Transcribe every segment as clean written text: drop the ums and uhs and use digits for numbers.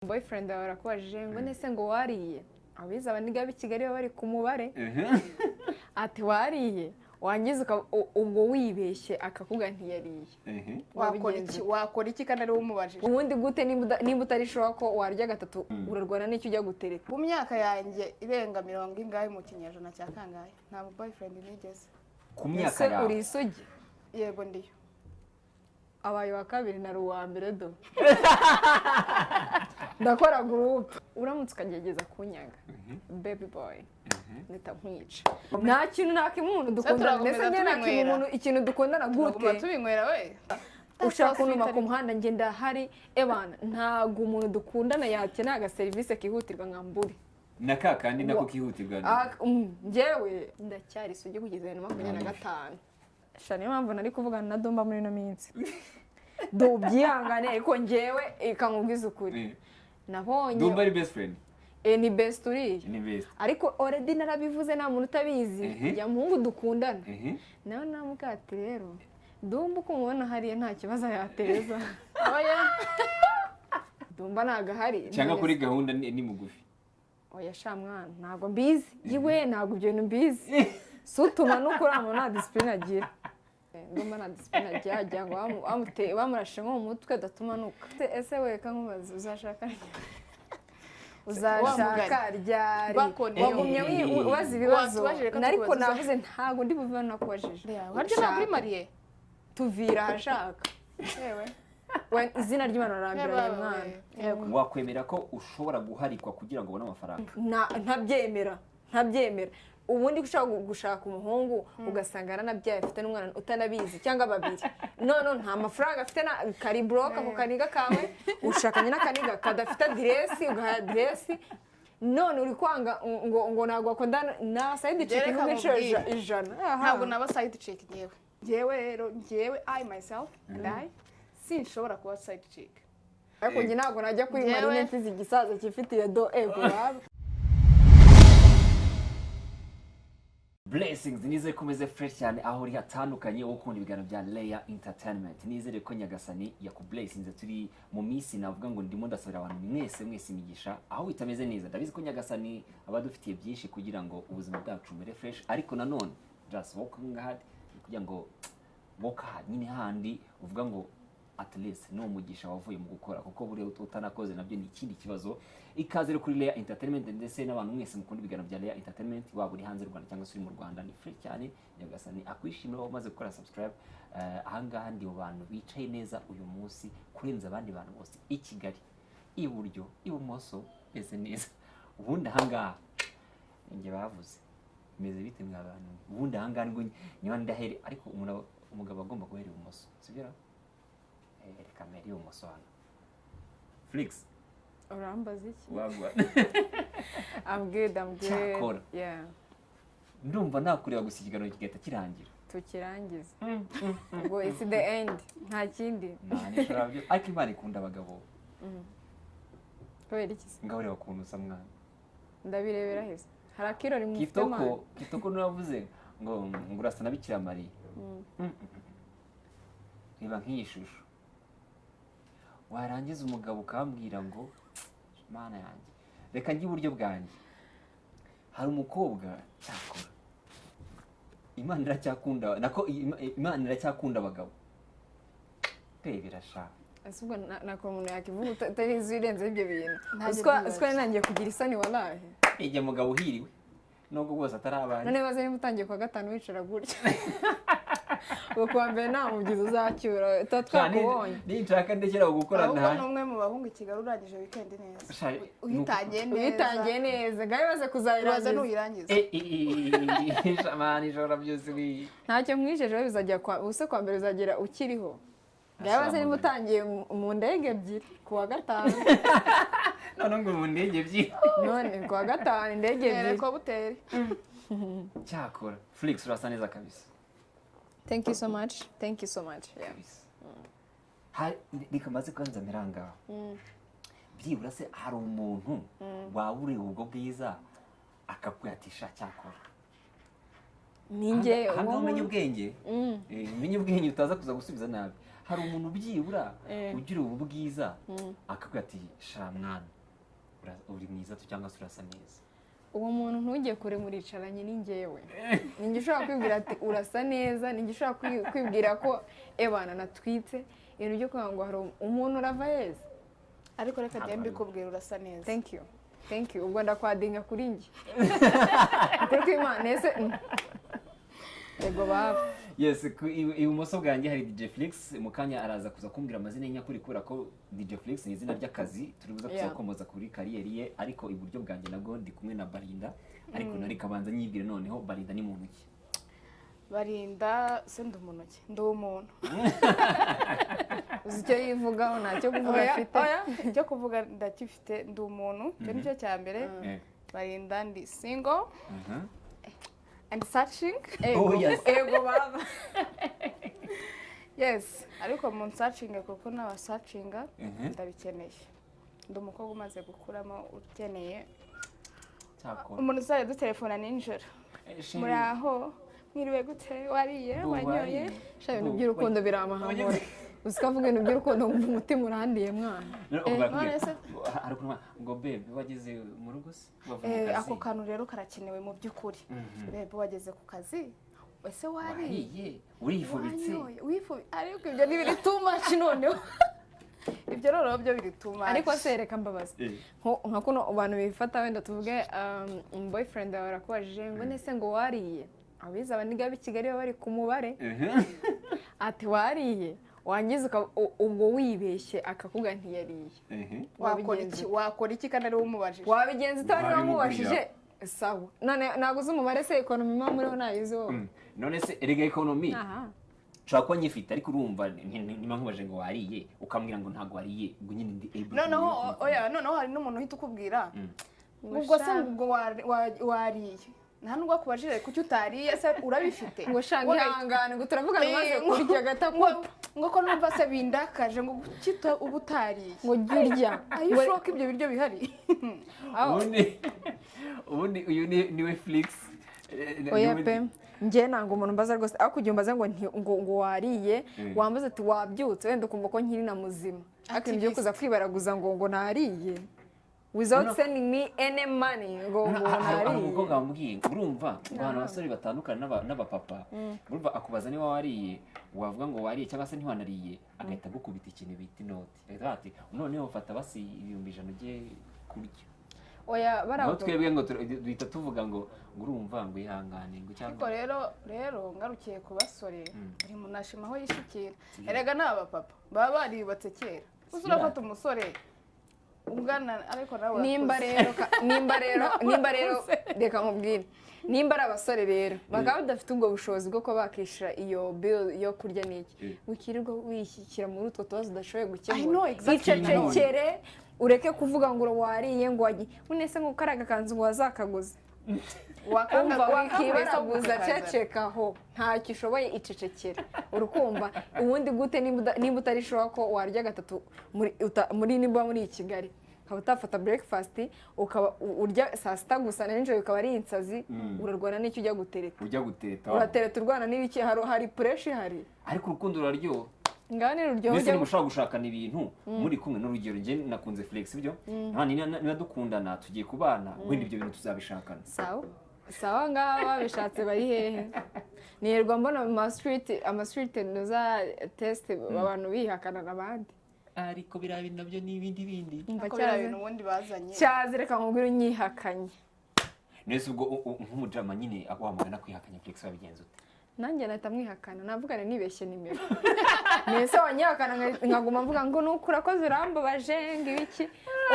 Boyfriend wawe arakubajije ngo nese ngo wariye? Abize abaniga b'i Kigali baba bari ku mubare. Ati wariye? Wangiza ubwo wibeshye akakubwira ntiyariye. Wakora Wabigenza iki? ute? Wakora iki kandi ari wowe umubajije? Ubundi gute nimba utari sure ko warya gatatu, urarwana n'icyo ujya gutereta? Mu myaka yanjye irenga mirongo ingahe, mu kinyejana cya kangahe, nta boyfriend nigeze. Ku myaka Ese yawe? uri isugi? Yego, ndiyo. Abaye uwa kabiri, nari uwa mbere. Do ndakora groupe. Uramutse ukagerageza kunyaga, baby boy, mpita nkwica. Nta kintu nakima umuntu dukundana. Turakomeza Ndetse njye nakima tubinywera. umuntu ikintu dukundana Turaguma gute? tubinywera we. Ushaka kunuma ku muhanda, njye ndahari. Ebana, ntabwo umuntu dukundana yakenera agaserivisi kihutirwa nka mbure. Na ka kandi nako kihutirwa. Ah, njyewe ndacyari isugi kugeza 2025. Sha, niyo mpamvu nari kuvugana na Dumba muri ino minsi. Do ubyihangane, ariko njyewe ikamubwiza ukuri. Nabonye Dumba ari best friend? Eh, ni best uriya. Ni best. Ariko already narabivuze, nta muntu utabizi. Ya muhungu dukundana nawe namubwira ati rero Dumba uko umubona hariya nta kibazo yateza. Oya. Dumba ntabwo ahari. Cyangwa kuri gahunda ni mugufi? Oya sha mwana, ntabwo mbizi iwe, ntabwo ibyo bintu mbizi. Si utuma nuko uriya muntu nta discipline agira. Ndumva nta discipline agira, wagira ngo bamurashe nko mu mutwe adatumanuka. Ese we, nkubaze, uzashaka ryari? Uzashaka ryari? Bakoniye. Wagumye ubaza ibibazo. Watubajije ko Ariko tukubaza. navuze ntabwo ndi buve nakubajije. Harya ntabwo uri marié? Tuvira ahashaka. Yewe. We, izina ry'Imana rarambiranye. Yewe. Mwana. Yego. Wakwemera ko ushobora guharikwa kugira ngo ubone amafaranga? Ntabyemera, ntabyemera. Ubundi ushaka gushaka umuhungu ugasanga yaranabyaye, afite n'umwana utanabizi cyangwa babiri, none nta mafaranga afite, na kari broke. Ako kaniga kawe ushakanye n'akaniga kadafite aderesi, ugaha aderesi, none uri kwanga ngo ntabwo wakundana na side chick. Reka nk'inshuro nkubwire. 100. Aha. Ntabwo naba side chick njyewe. Njyewe rero, njyewe, I myself and I, sinshobora kuba side chick. Ariko njye ntabwo najya kuri marine mfize igisaza cyifitiye do ego waba. Blessings, nizere ko umeze fresh cyane aho uri hatandukanye, wowe ukunda ibiganiro bya Leya Entertainment. Nizere ko Nyagasani yakublessinze. Turi mu minsi navuga ngo ndimo ndasabira abantu mwese mwese imigisha aho bitameze neza. Ndabizi ko Nyagasani aba adufitiye byinshi kugira ngo ubuzima bwacu bumere fresh, ariko nanone just working hard kugira ngo work hard nyine, handi uvuga ngo at least ni umugisha wavuye mu gukora, kuko buriya utanakoze nabyo ni ikindi kibazo. Ikaze rero kuri Leya Entertainment, ndetse n'abantu mwese mukunda ibiganiro bya Leya Entertainment, waba uri hanze y'u Rwanda cyangwa se uri mu Rwanda, ni free cyane. Nyagasani akwishimira wowe umaze gukora subscribe. Ahangaha ndi mu bantu bicaye neza uyu munsi kurenza abandi bantu bose i Kigali, iburyo, ibumoso meze neza. Ubundi ahangaha njye bavuze meze bite mwa bantu? Ubundi ahangaha nibwo niba ndahere, ariko umuntu umugabo agomba guhera ibumoso, sibyo ra? Reka mpere ibumoso hano. Flix. Urambaza iki? Wagwa? I'm good, I'm good. Cyakora. Yeah. Ndumva nakureba gusa ikiganiro kigahita kirangira. Tukirangize ubwo, it's the end, nta kindi. Nta nishobora byo, ariko Imana ikunda abagabo. Kubera iki se? Ngaho reba ukuntu usa mwana. Ndabirebera heza, hari akirori mufite. Kitoko. Mwana. Kitoko niwe wavuze ngo urasa na Bikira Mariya. Reba nk'iyi shusho, warangiza umugabo ukambwira ngo Mana yanjye, reka njye iburyo bwanjye hari umukobwa. Cyakora Imana iracyakunda, nako Imana iracyakunda abagabo. Rebera sha. Ese ubwo nako umuntu yakivuga utarizi urenze ibyo bintu? Ntajya Uziko byibaza. uziko nangiye kugira isoni, walahi. Ijya mugabo uhiriwe nubwo bwose atari abanjye. None baze niba utangiye kuwa gatanu wicara gutya, ubwo kuwa mbere nta mubyizi uzacyura, tuba twakubonye. Ninshaka ndekera gukora. Ahubwo nta ni umwe mu bahungu i Kigali urangije weekend neza. Sha, Uyitangiye neza. Uyitangiye neza, ngaho ibaze Uraza kuzayirangiza. nuyirangiza. Shamani ijoro byose Ntacyo mwijeje we, bizajya kwa ubuse kwa mbere uzagera ukiriho. Ngaho ibaze niba utangiye mu ndege ebyiri kuwa gatanu. None ngo mu ndege ebyiri? None kuwa gatanu indege ebyiri. Ko buteri. Cyakora Flix, urasa neza kabisa. Thank you so much, thank you so much, yeah. Kabisa. Reka maze kwanza mpera ngaho. Byibura se hari umuntu waba ureba ubwo bwiza akakwihatisha? Cyakora Ninjye. Ahangaha uwo umenye ubwenge. Umenye ubwenge utaza kuza gusubiza nabi. Hari umuntu byibura Eh. ugira ubu bwiza akabwira ati: "Sha mwana, uri mwiza tu," cyangwa se "urasa neza." Uwo muntu ntujye kure, muricaranye, ni njyewe. Ninjye ushobora kwibwira ati "urasa neza", ninjye ushobora kwibwira ko ebana natwitse ibintu byo kuvuga ngo hari umuntu urava heza. Ariko reka njye Ntabwo mbikubwira, urasa neza. Thank you, thank you. Ubwo ndakwadinga kuri njye, ukuri kw'Imana ese. Yego baba. Yes, ibumoso bwanjye hari DJ Flix. Mu kanya araza kuza kumbwira amazina ye nyakuri, kubera ko DJ Flix ni izina ry'akazi, turi buze kuza gukomoza kuri career ye. Ariko iburyo bwanjye nabwo ndi kumwe na Barinda, ariko nari kabanza nyibwire. Noneho Barinda ni muntu ki? Barinda se ndi umuntu ki? Ndi umuntu. Uzi icyo yivugaho? Ntacyo kuvuga Oya, afite. oya, icyo kuvuga ndakifite. Ndi umuntu, icyo nicyo cya mbere. Barinda ndi single and searching. Ego. Oh, yes. Ego baba. Yes, ariko mu searching, kuko n'abasearchinga ndabikeneye. Ndi umukobwa umaze gukuramo, ukeneye Cyakora umuntu uzajya dutelefona nijoro: Eh, chérie, "Muri aho? Mwiriwe gute? Wariye? Wanyoye?" Sha, ibintu by'urukundo biramahamura. Uzi ko avuga ibintu by'urukundo nkumva umutima urandiye mwana. No, ubwo barakubwira, None se- hari ukuntu ngo "Babe, wageze mu rugo se? Wavuye mu Eh, kazi?" ako kantu rero karakenewe mu by'ukuri. "Babe, wageze ku kazi? Ese wariye?" "Wariye? Urifubitse?" "Wanyoye?" Ariko ibyo ni biri too much. Noneho ibyo noneho byo biri too much. Ariko se reka mbabaza, Eh. nka kuno abantu bifata, wenda tuvuge boyfriend wawe arakubajije ngo nese ngo wariye, abize abaniga b'i Kigali baba bari ku mubare, ati "Wariye?" Wangiza ubwo wibeshye akakubwira ntiyariye. Wakora Wabigenza iki? ute? Wakora iki kandi ari we umubajije? Wabigenza ute wari Wabimugurira. wamubajije? Sawa, none ntabwo uzi umubare se? Economy muba muriho ntayizi wowe? None se erega economy Aha. nshobora kuba nyifite, ariko urumva niba nkubaje ngo "Wariye?" ukambwira ngo ntabwo wariye, ubwo nyine ndi able Noneho kumenya. oya, noneho hari n'umuntu uhita ukubwira Ngo ubwo se sha. ngo wariye, nta nubwo akubajije kuki utariye. Se urabifite? Ngo shanga ihangane, ngo turavugana umaze Eh, kurya agatakupa. Ngo ko numva se bindakaje, ngo kuki uba utariye? Ngo jya urya. Ayo ushoka ibyo biryo bihari. Aho- Ubundi uyu ni niwe Flix. Oya pe, njye ntabwo umuntu mbaza rwose. Aho kugira umbaze ngo ngo wariye, wambaza ati "Wabyutse?" wenda ukumva ko nkiri na muzima. Ariko ibintu byo kuza kwibaraguza ngo nariye without No. sending me any money, ngo Hari nariye. umukobwa wambwiye ngo urumva ngo abantu abasore batandukana n'abapapa, urumva akubaza niba wariye, wavuga ngo wariye cyangwa se ntiwanariye, agahita agukubita ikintu bita inoti, agahita avuga ati "Noneho fata basi 100,000 ujye kurya." Oya, bari Naho abagabo. twebwe ngo duhita tuvuga ngo urumva ngo ihangane ngo Ariko cyangwa rero ngarukiye ku basore, buri muntu ashima aho yishikira. Erega ni abapapa baba bariyubatse kera. Uzi urafata umusore ungana, ariko nawe Nimba urakuze. rero nimba rero reka nkubwire, nimba ari abasore rero bakaba badafite ubwo bushobozi bwo kuba bakishyura iyo bill yo kurya n'iki, wikirirwa wishyikira muri utwo tubazo udashoboye I gukemura. know exactly. Icecekere, ureke kuvuga ngo wariye, ngo wagiye unese, ngo kariya gakanzu ngo wazakaguze. Wakanga Umva, wakanga wikibaraguza, ukazana. cecekaho, ntacyo ushoboye, icecekere. Urukumva ubundi gute nimba utari sure ko warya gatatu muri nimba muri Kigali ukaba utafata breakfast, ukaba urya saa sita gusa na nijoro bikaba ari insazi, urarwana n'icyo ujya gutereta? Ujya guteta. Uratereta urwana n'ibiki? Hari pressure ihari. Ariko urukundo ruraryoha. Ngaho ni ruryoha. Mbese ntimushobora gushakana ibintu muri kumwe? N'urugero, njye nakunze Flex, ibyo niba dukundana tugiye kubana, wenda ibyo bintu tuzabishakana. Sawa sawa, ngaha babishatse bari hehe? Nirirwa mbona mu ma street, ama street nuza test, abantu bihakana abandi. Ariko biriya bintu nabyo ni ibindi bindi. Umva, Ariko biriya cyaze bintu ubundi bazanye. Cyaze, reka nkubwire, unyihakanye. Nese ubwo nk'umujama nyine wamugana kwihakanya Flex, wabigenza ute? Nanjye nahita mwihakana, navugana nibeshye nimero. Nese wanyihakana nkaguma mvuga ngo nuko urakoze, urambabaje, ngo ibiki?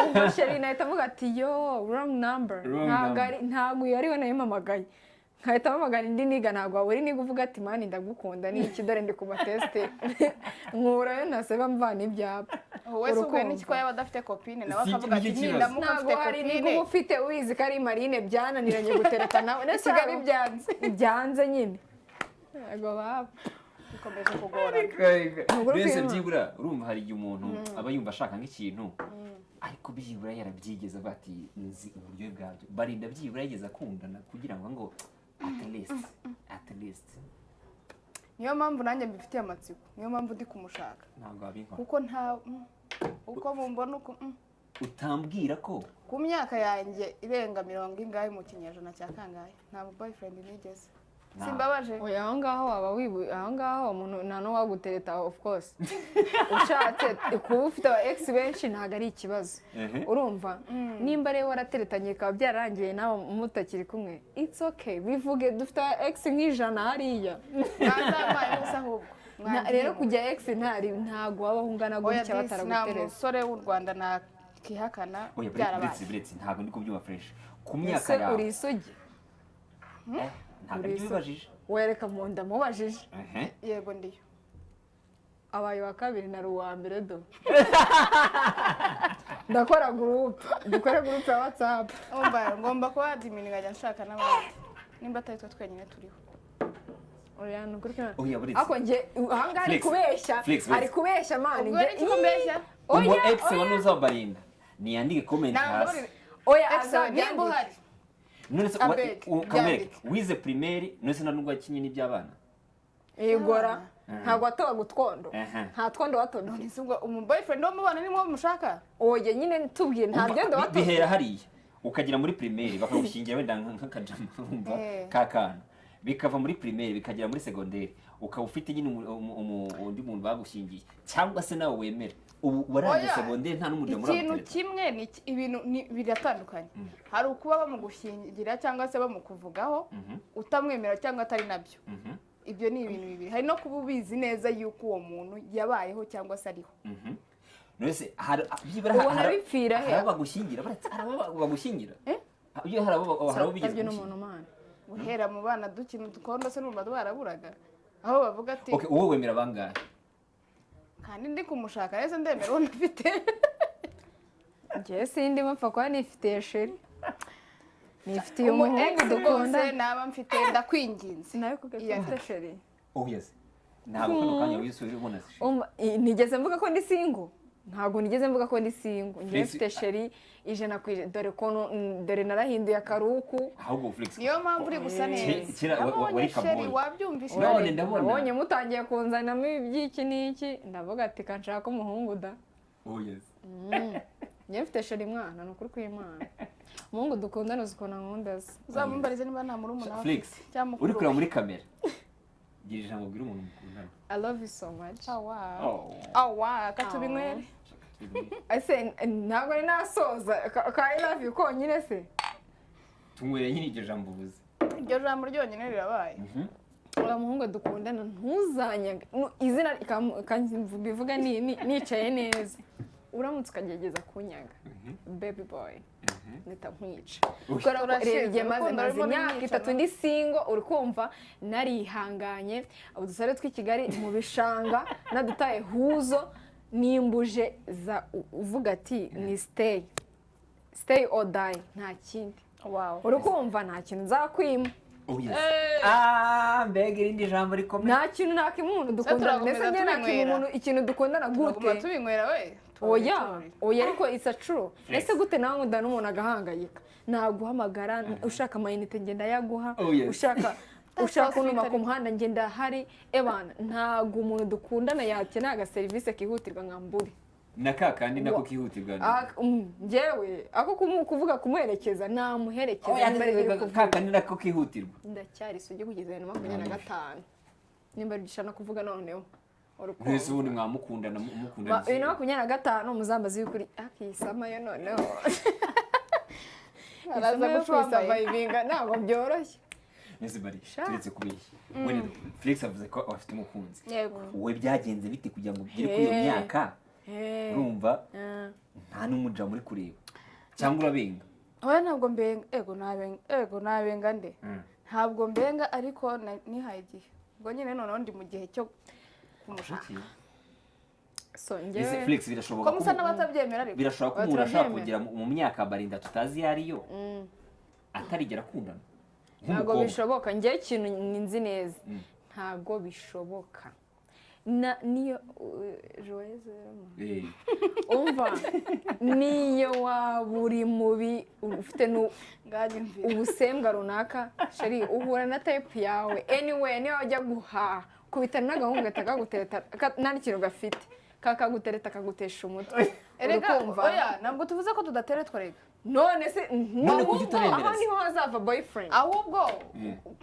Ubwo chéri nahita mvuga ati "Yo, wrong number." Wrong Ntabwo number. ari, ntabwo uyu ari we nayimpamagaye, nkahita mpamagara indi niga. Ntabwo wabura iniga uvuga ati "Man, ndagukunda", ni iki? Dore ndi ku matest, nkurayo ntaseba mvana ibyapa. Wowe se ubwo Urukumva. n'iki ko yaba adafite copine, nawe Si akavuga ati nicyo kibazo. "Nindamuka Ntabwo mfite hari niga copine." uba ufite ubizi ko ari Marine, byananiranye gutereta nawe I Kigali byanze. Byanze nyine, yego baba. Bikomeje kugorana. Ntugura Mbese kwihima. byibura urumva hari igihe umuntu aba yumva ashaka nk'ikintu, ariko byibura yarabyigeze avuga ati "Nzi uburyo bwabyo." Barinda byibura yigeze akundana kugira ngo at least Niyo mpamvu nanjye mbifitiye amatsiko, niyo mpamvu ndi kumushaka. Ntabwo wabinkora. Kuko nta uko mumbona uko. Utambwira ko Ku myaka yanjye irenga mirongo ingahe mu kinyejana cya kangahe, nta boyfriend nigeze. Simbabaje? Oya, aho ngaho waba wibu, aho ngaho umuntu nta n'uwagutereta. Of course, ushatse kuba ufite aba ex benshi ntabwo ari ikibazo. Urumva, nimba rero warateretanye bikaba byararangiye nawe mutakiri kumwe, it's okay, bivuge. Dufite aba ex nk'ijana hariya. Mwazampaye ubusa ahubwo. Rero kujya ex ntari, ntabwo wabaho ungana Oya, gutya disi, nta bataragutereta. musore w'u Rwanda nakihakana. Oya, Byarabaye. buretse, buretse, ntabwo ndi kubyumva fresh. Ku myaka Ese yawe uri isugi? Ntabwo Uri aribyo isugi? bibajije. Wereka mu nda mubajije. Yego, ndiyo. Abaye uwa kabiri, nari uwa mbere. Do ndakora groupe, dukore groupe ya WhatsApp. Umva, ngomba kuba admin, nkajya nshaka n'abandi nimba atari twe twenyine turiho. Oya, ni ukuri Oya, buretse. Ariko njye ahangaha ari Felix, kubeshya. Felix, Felix. Ari kubeshya, man. Ubwo ni iki mbeshya? Umu Oya, ex wa oya. nuzabarinda niyandike comment Ntabwo hasi. Oya, Ex wawe nimba azabyandike. uhari. None se Abeg, kamwereke. byandike. Wize primaire, none se nta nubwo wakinye n'iby'abana? Yegora, ntabwo watobaga utwondo? Aha. Nta twondo watobye? None se ubwo umu boyfriend wo mubana ni mwo mushaka? Oya nyine, tubwiye, nta Umva, byondo watobye? bihera hariya ukagera muri primaire bakagushyingira wenda nk'akajama, urumva, k'akana, bikava muri primaire bikagera muri secondaire, ukaba ufite nyine undi muntu bagushyingiye, cyangwa se nawe wemera ubu warangije Oya, secondaire nta n'umuriro ikintu muragutereta. kimwe ni ibintu biratandukanye. Hari ukuba bamugushyingira cyangwa se bamukuvugaho utamwemera cyangwa atari nabyo. Ibyo ni ibintu bibiri. Hari no kuba ubizi neza yuko uwo muntu yabayeho cyangwa se ariho. None se hari byibura Ubona bipfira he? hari abo bagushyingira? Baretse, hari abo bagushyingira? Iyo hari abo bigeze Utabye gushyingira? n'umuntu, mana. Guhera mu bana dukina udukondo se numva baraburaga aho bavuga ati Okay, wowe wemera bangahe? Kandi ndi kumushaka rero, ndemera uwo mfite. Njyewe sindimo, mpfa kuba nifitiye chéri, nifitiye Umu umuhungu ex dukunda. rwose naba mfite, ndakwinginze. Nawe kuko Iya. ufite chéri. Oh yes, ntabwo kano kanya wisubira ubona se? Umva, nigeze mvuga ko ndi single? Ntabwo nigeze mvuga ko ndi single. Njyewe mfite chéri 100%. Dore ko dore narahinduye akaruku. Ahubwo Felix, Niyo mpamvu uri gusa neza. Kera Nabonye wari chéri. kaboyi. Wabyumvise? None ndabona. Nabonye mutangiye kunzanamo iby'iki n'iki, ndavuga ati kanshaka umuhungu da. Oh yes. Njyewe mfite chéri, mwana, ni ukuri kw'Imana. Umuhungu dukundana, uzi ukuntu ankunda se? Uzamumbarize niba nta murumuna we Felix, afite cyangwa uri mukuru kureba we. muri kamera, gira ijambo ubwira umuntu mukundana. I love you so much. Oh, wow. Oh. Oh, wow. Katubinywere. Ese ntabwo ari nasoza ka I love you konyine se? Tunywere nyine iryo jambo uvuze. Iryo jambo ryonyine rirabaye. Uriya muhungu dukundana, ntuzanyaga. Izina bivuga nicaye neza, uramutse ukagerageza kunyaga, baby boy, mpita nkwica. Kubera ko Urashize, reba igihe maze urukundo maze rurimo imyaka rumwica, 3 ndi single, uri kumva, narihanganye, udusore tw'i Kigali mu bishanga nadutaye huzo nimbuje za uvuga ati ni stay, stay or die, nta kindi. Wow. Uri kumva, nta kintu nzakwima. Oh yes, ah, mbega irindi jambo rikomeye. Nta kintu nakima umuntu dukundana. Turakomeza Ndetse njye nakima tubinywera. umuntu ikintu dukundana Tuguma gute? tubinywera we. Oya, oya, ariko it's a true. Flex. Ese gute nawe nkunda n'umuntu agahangayika, naguhamagara ushaka amayinite ngenda yaguha, Oh, yes. ushaka so sweet. kuntuma ku Ariko. muhanda ngenda hari ebana. Ntabwo umuntu dukundana yakenera agaserivisi kihutirwa nka mbure. Na ka kandi nako kihutirwa. Ah, njyewe ako kuvuga kumuherekeza, namuherekeza. Oya, Nimba ari ibyo kuvuga. ka kandi nako kihutirwa. Ndacyari isugi kugeza 2025, nimba ari ibyo ushaka kuvuga noneho uri Mwese kumva. ubundi mwamukundana, mukundana? 2025 muzambaze y'ukuri akisama yo noneho. Araza Isama yo guca wambaye. kwisurvivinga ntabwo byoroshye. Mwese bari Sha. turetse kubeshya, wenda Felix avuze ko afite umukunzi. Yego. Wowe byagenze bite kugira ngo ugere kuri iyo Hey. myaka, urumva, nta n'umuja muri kureba, cyangwa urabenga? Oya, ntabwo mbenga. Ego, nabenga, ego, nabenga nde? Ntabwo mbenga, ariko nihaye igihe. Ubwo nyine noneho ndi mu gihe cyo kumushaka. Kuki? So Ese njyewe Felix, birashoboka Ko musa ko n'abatabyemera ariko. birashoboka ko Oya, umuntu ashobora turabyemera. kugera mu myaka barinda tutazi iyo ariyo atarigera akundana Ntabwo nk'umukobwa? bishoboka. Njyewe ikintu nzi neza, ntabwo bishoboka na niyo Joyeuse. Umva, niyo waba uri mubi, ufite Nganyumvira. ubusembwa runaka, chéri, uhura na type yawe anyway. Niyo wajya guhaha Kubitana n'agahungu gahita kagutereta nta n'ikintu gafite, kakagutereta kagutesha umutwe. Erega Uri kumva? Oya, ntabwo tuvuze ko tudateretwa rega. None se None kuki ahubwo utaremera aho se? niho hazava boyfriend. Ahubwo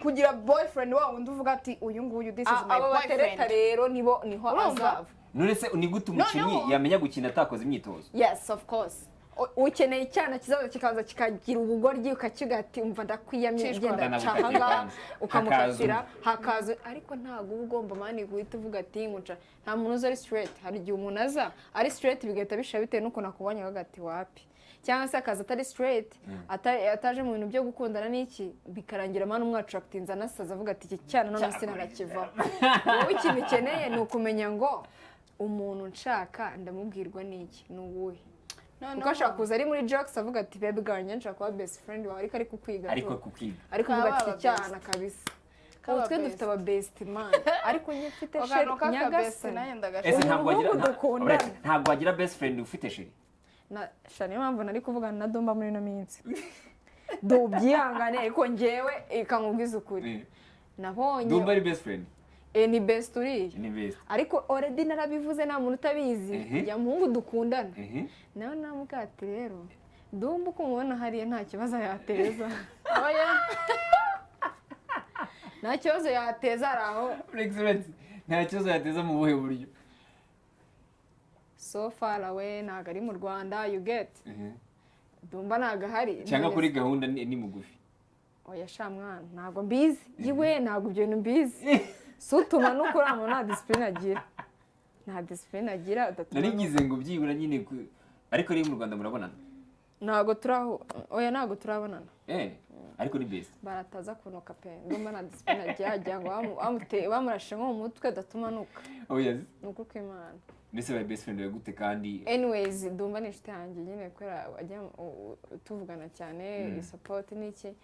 kugira boyfriend wa wundi uvuga ati: "Uyu nguyu, this is my Abo batereta boyfriend." rero nibo niho Urumva? azava. None se ni gute umukinnyi yamenya gukina atakoze imyitozo? Yes, of course. Ukeneye icyana kizaza kikaza kikagira ubugoryi, ukakiga ati: "Umva, ndakwiyamye." Cishwa. Genda ca Ndanagukatira ahangaha. kwanza. Ukamukatira hakaza, ariko ntabwo uba ugomba man guhita uvuga ati nkuca. Nta muntu uza ari straight. Hari igihe umuntu aza ari straight bigahita bishira bitewe n'ukuntu akubonye, akavuga ati: "Wapi", cyangwa se akaza atari straight, ataje mu bintu byo gukundana n'iki, bikarangira man umwattractinze anasaza avuga ati: "Iki cyana none sinanakivaho." Wowe ikintu ukeneye ni ukumenya ngo umuntu nshaka ndamubwirwa n'iki, ni uwuhe, kuko ashobora kuza ari muri jokes avuga ati: "Baby girl, njye nshaka kuba best friend wawe", ariko ari kukwiga ariko tu. Kukwiga. Ariko uvuga ati Kaba cyana kabisa. Kaba Ubu twe best. dufite aba best man, ariko njye mfite Ako chéri kantu k'akabest nyagasani. nanjye Ese ndagashaka. ntabwo wagira Umuhungu dukundana. Uretse, ntabwo wagira best friend ufite chéri? Na sha, niyo mpamvu nari kuvugana na Dumba muri ino minsi. Du byihangane, ariko njyewe ikamubwiza ukuri, nabonye Dumba ari best friend? Eh, ni best uriya. Ni best. Ariko already narabivuze, nta muntu utabizi. Ya muhungu dukundana nawe namubwira ati: "Rero Dumba uko umubona hariya nta kibazo yateza." Oya. Nta kibazo yateza ari aho. Excellent. Nta kibazo yateza mu buhe buryo? So far away, ntabwo ari mu Rwanda, you get? Dumba ntabwo ahari. Cyangwa kuri gahunda ni mugufi? Oya sha mwana, ntabwo mbizi yiwe, ntabwo ibyo bintu mbizi. Si utuma nuko uriya muntu nta discipline agira, nta discipline agira udatuma. Narigize ngo byibura nyine ariko rero mu Rwanda murabonana? Ntabwo turaho, oya, ntabwo turabonana. Eh, ariko ni best. Barataza kunuka pe. Ndumva nta discipline agira, wagira ngo bamurashe nko mu mutwe adatuma anuka. Oya. Ni ukuri kw'Imana. Mbese baye best friend yawe gute kandi? Anyways, Dumba ni inshuti yanjye nyine kubera ajya tuvugana cyane, support n'iki.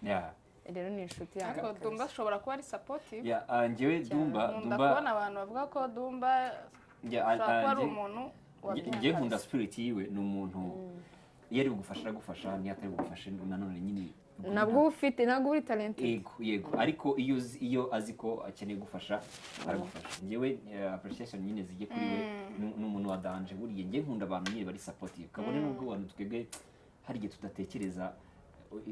Rero ni inshuti yanjye Ariko kabisa. Dumba ashobora kuba ari supportive. Yeah, njyewe Dumba Nkunda Dumba kubona abantu bavuga ko Dumba ashobora kuba ari umuntu njye nkunda spirit yiwe. Ni umuntu iyo ari bugufasha aragufasha, niyo atari bugufashe nanone nyine. Nabwo uba ufite, ntabwo uri talented. Yego, ariko iyo uzi, iyo azi ko akeneye gufasha aragufasha. Njyewe appreciation nyine zijye kuri we. Ni umuntu wa danger buriya. Njye nkunda abantu nyine bari supportive, kabone nubwo abantu twebwe hari igihe tudatekereza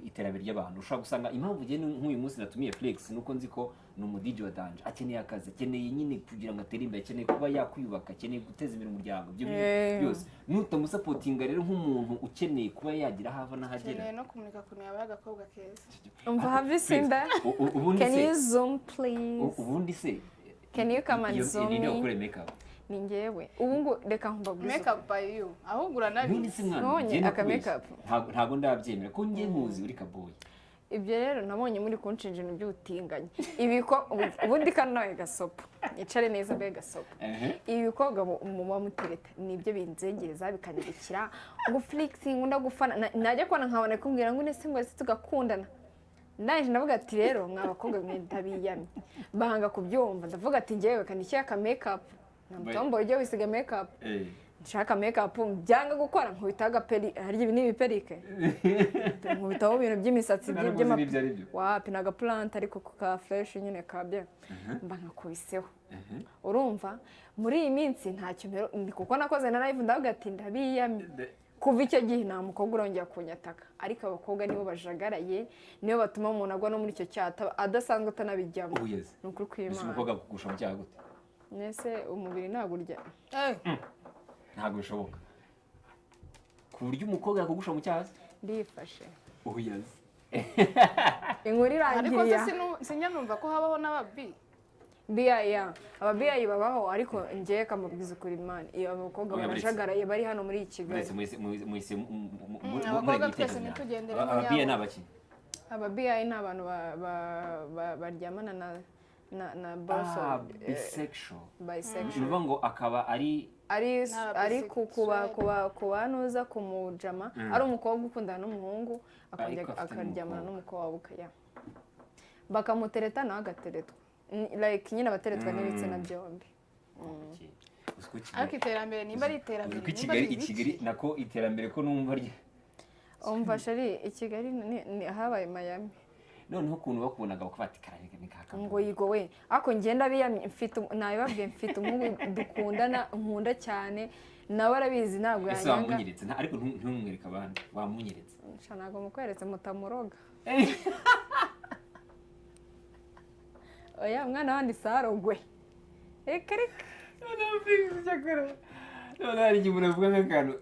iterambere ry'abantu. Ushobora gusanga impamvu njye nk'uyu munsi natumiye Flex nuko nzi ko ni umu DJ wa danger, akeneye akazi, akeneye nyine kugira ngo atere imbere, akeneye kuba yakwiyubaka, akeneye guteza imbere umuryango, ibyo bintu byose. Nutamusupportinga rero nk'umuntu ukeneye kuba yagira aho ava n'ahagera. Akeneye no kumurika ukuntu yabaye agakobwa keza. Umva, have you seen that? Ubundi Can se you zoom, please? Ubundi se Can you come and zoom ni me? ukore makeup? Ni njyewe ubu ngo reka mbabwize. Make up by you, ahubwo None uranabizi. se mwana, Nabonye njye aka nakubeshya. makeup. Ntabwo ndabyemera ko njye nkuzi uri kaboyi. Ibyo rero nabonye muri kunshinja ibintu by'ubutinganyi. Ibi ko ubundi kano nawe gasopo nicare neza mbe gasopo. Ibi bikobwa muba mutereta nibyo binzengereza bikanyirikira ngo Flix nkunda gufana. Najya kubona nkabona kumbwira ngo nese ngo ese tugakundana. Ndangije ndavuga ati: "Rero mwa bakobwa mwe ndabiyamye." Banga kubyumva. Ndavuga ati: "Njyewe kanishyira aka makeup na mutombo ujye wisiga makeup." Nshaka makeup byanga gukora, nkubitaho agaperi. Harya ibi ni ibiperike, nkubitaho ibintu by'imisatsi. Narabuze n'ibyo ari byo. Wapi, ni agapurante ariko ka fresh nyine kabye mba nkakubiseho. Urumva muri iyi minsi ntacyo kuko nakoze na live, ndavuga ati: "Ndabiyamye." Kuva icyo gihe nta mukobwa urongera kunyataka, ariko abakobwa nibo bajagaraye, nibo batuma umuntu agwa no muri icyo cyaha adasanzwe atanabijyamo. Oh yes. Ni ukuri Mbese kw'Imana. umukobwa akugusha mu cyaha gute? Mbese umubiri ntabwo urya. Ntabwo bishoboka ku buryo umukobwa yakugusha mu cyaha se? Ndifashe. Oh yes. Inkuru Ariko se irangiriye. Sinjya numva ko habaho n'ababi. Biya, aba biyayi babaho, ariko njyewe kamubwiza ukuri Imana, iyo abakobwa Oya, buretse. barajagaraye bari hano muri Kigali. Mwese mwese Abakobwa murega twese ibitekerezo ntitugendere byanyu. mu Ababiya nyabo. ni abaki? Aba biyayi ni abantu baryamana na boss. Ah, bisexual. Bisexual. Ni ukuvuga ngo akaba ari Ari N'aba ari kuba bisexuel. kuba nuza kumujama ari umukobwa ukundana n'umuhungu, akongera Ariko afite akaryamana n'umukobwa, ya bakamutereta nawe agateretwa. Like nyine abateretwa n'ibitsina byombi. Okay. Uzi ko Kigali- Ariko iterambere nimba ari iterambere, uzi ko i nimba Kigali ari i ibiki. Kigali nako iterambere ko numva rye. Umva chéri, i Kigali ni habaye Miami. Noneho ukuntu bakubonaga bakavuga ati kararega ni kaka. Ngo yigo we, ariko ngenda biyamye, mfite nabibabwiye, mfite umuhungu dukundana, nkunda cyane, nawe arabizi, ntabwo Ese yanyanga. wamunyeretse? Ariko ntumwereke abandi, wamunyeretse? Sha, ntabwo mukweretse mutamuroga. Oya, mwana wandi sarogwe, reka reka. Noneho Felix, icyakora noneho hari igihe umuntu avuga nk'akantu.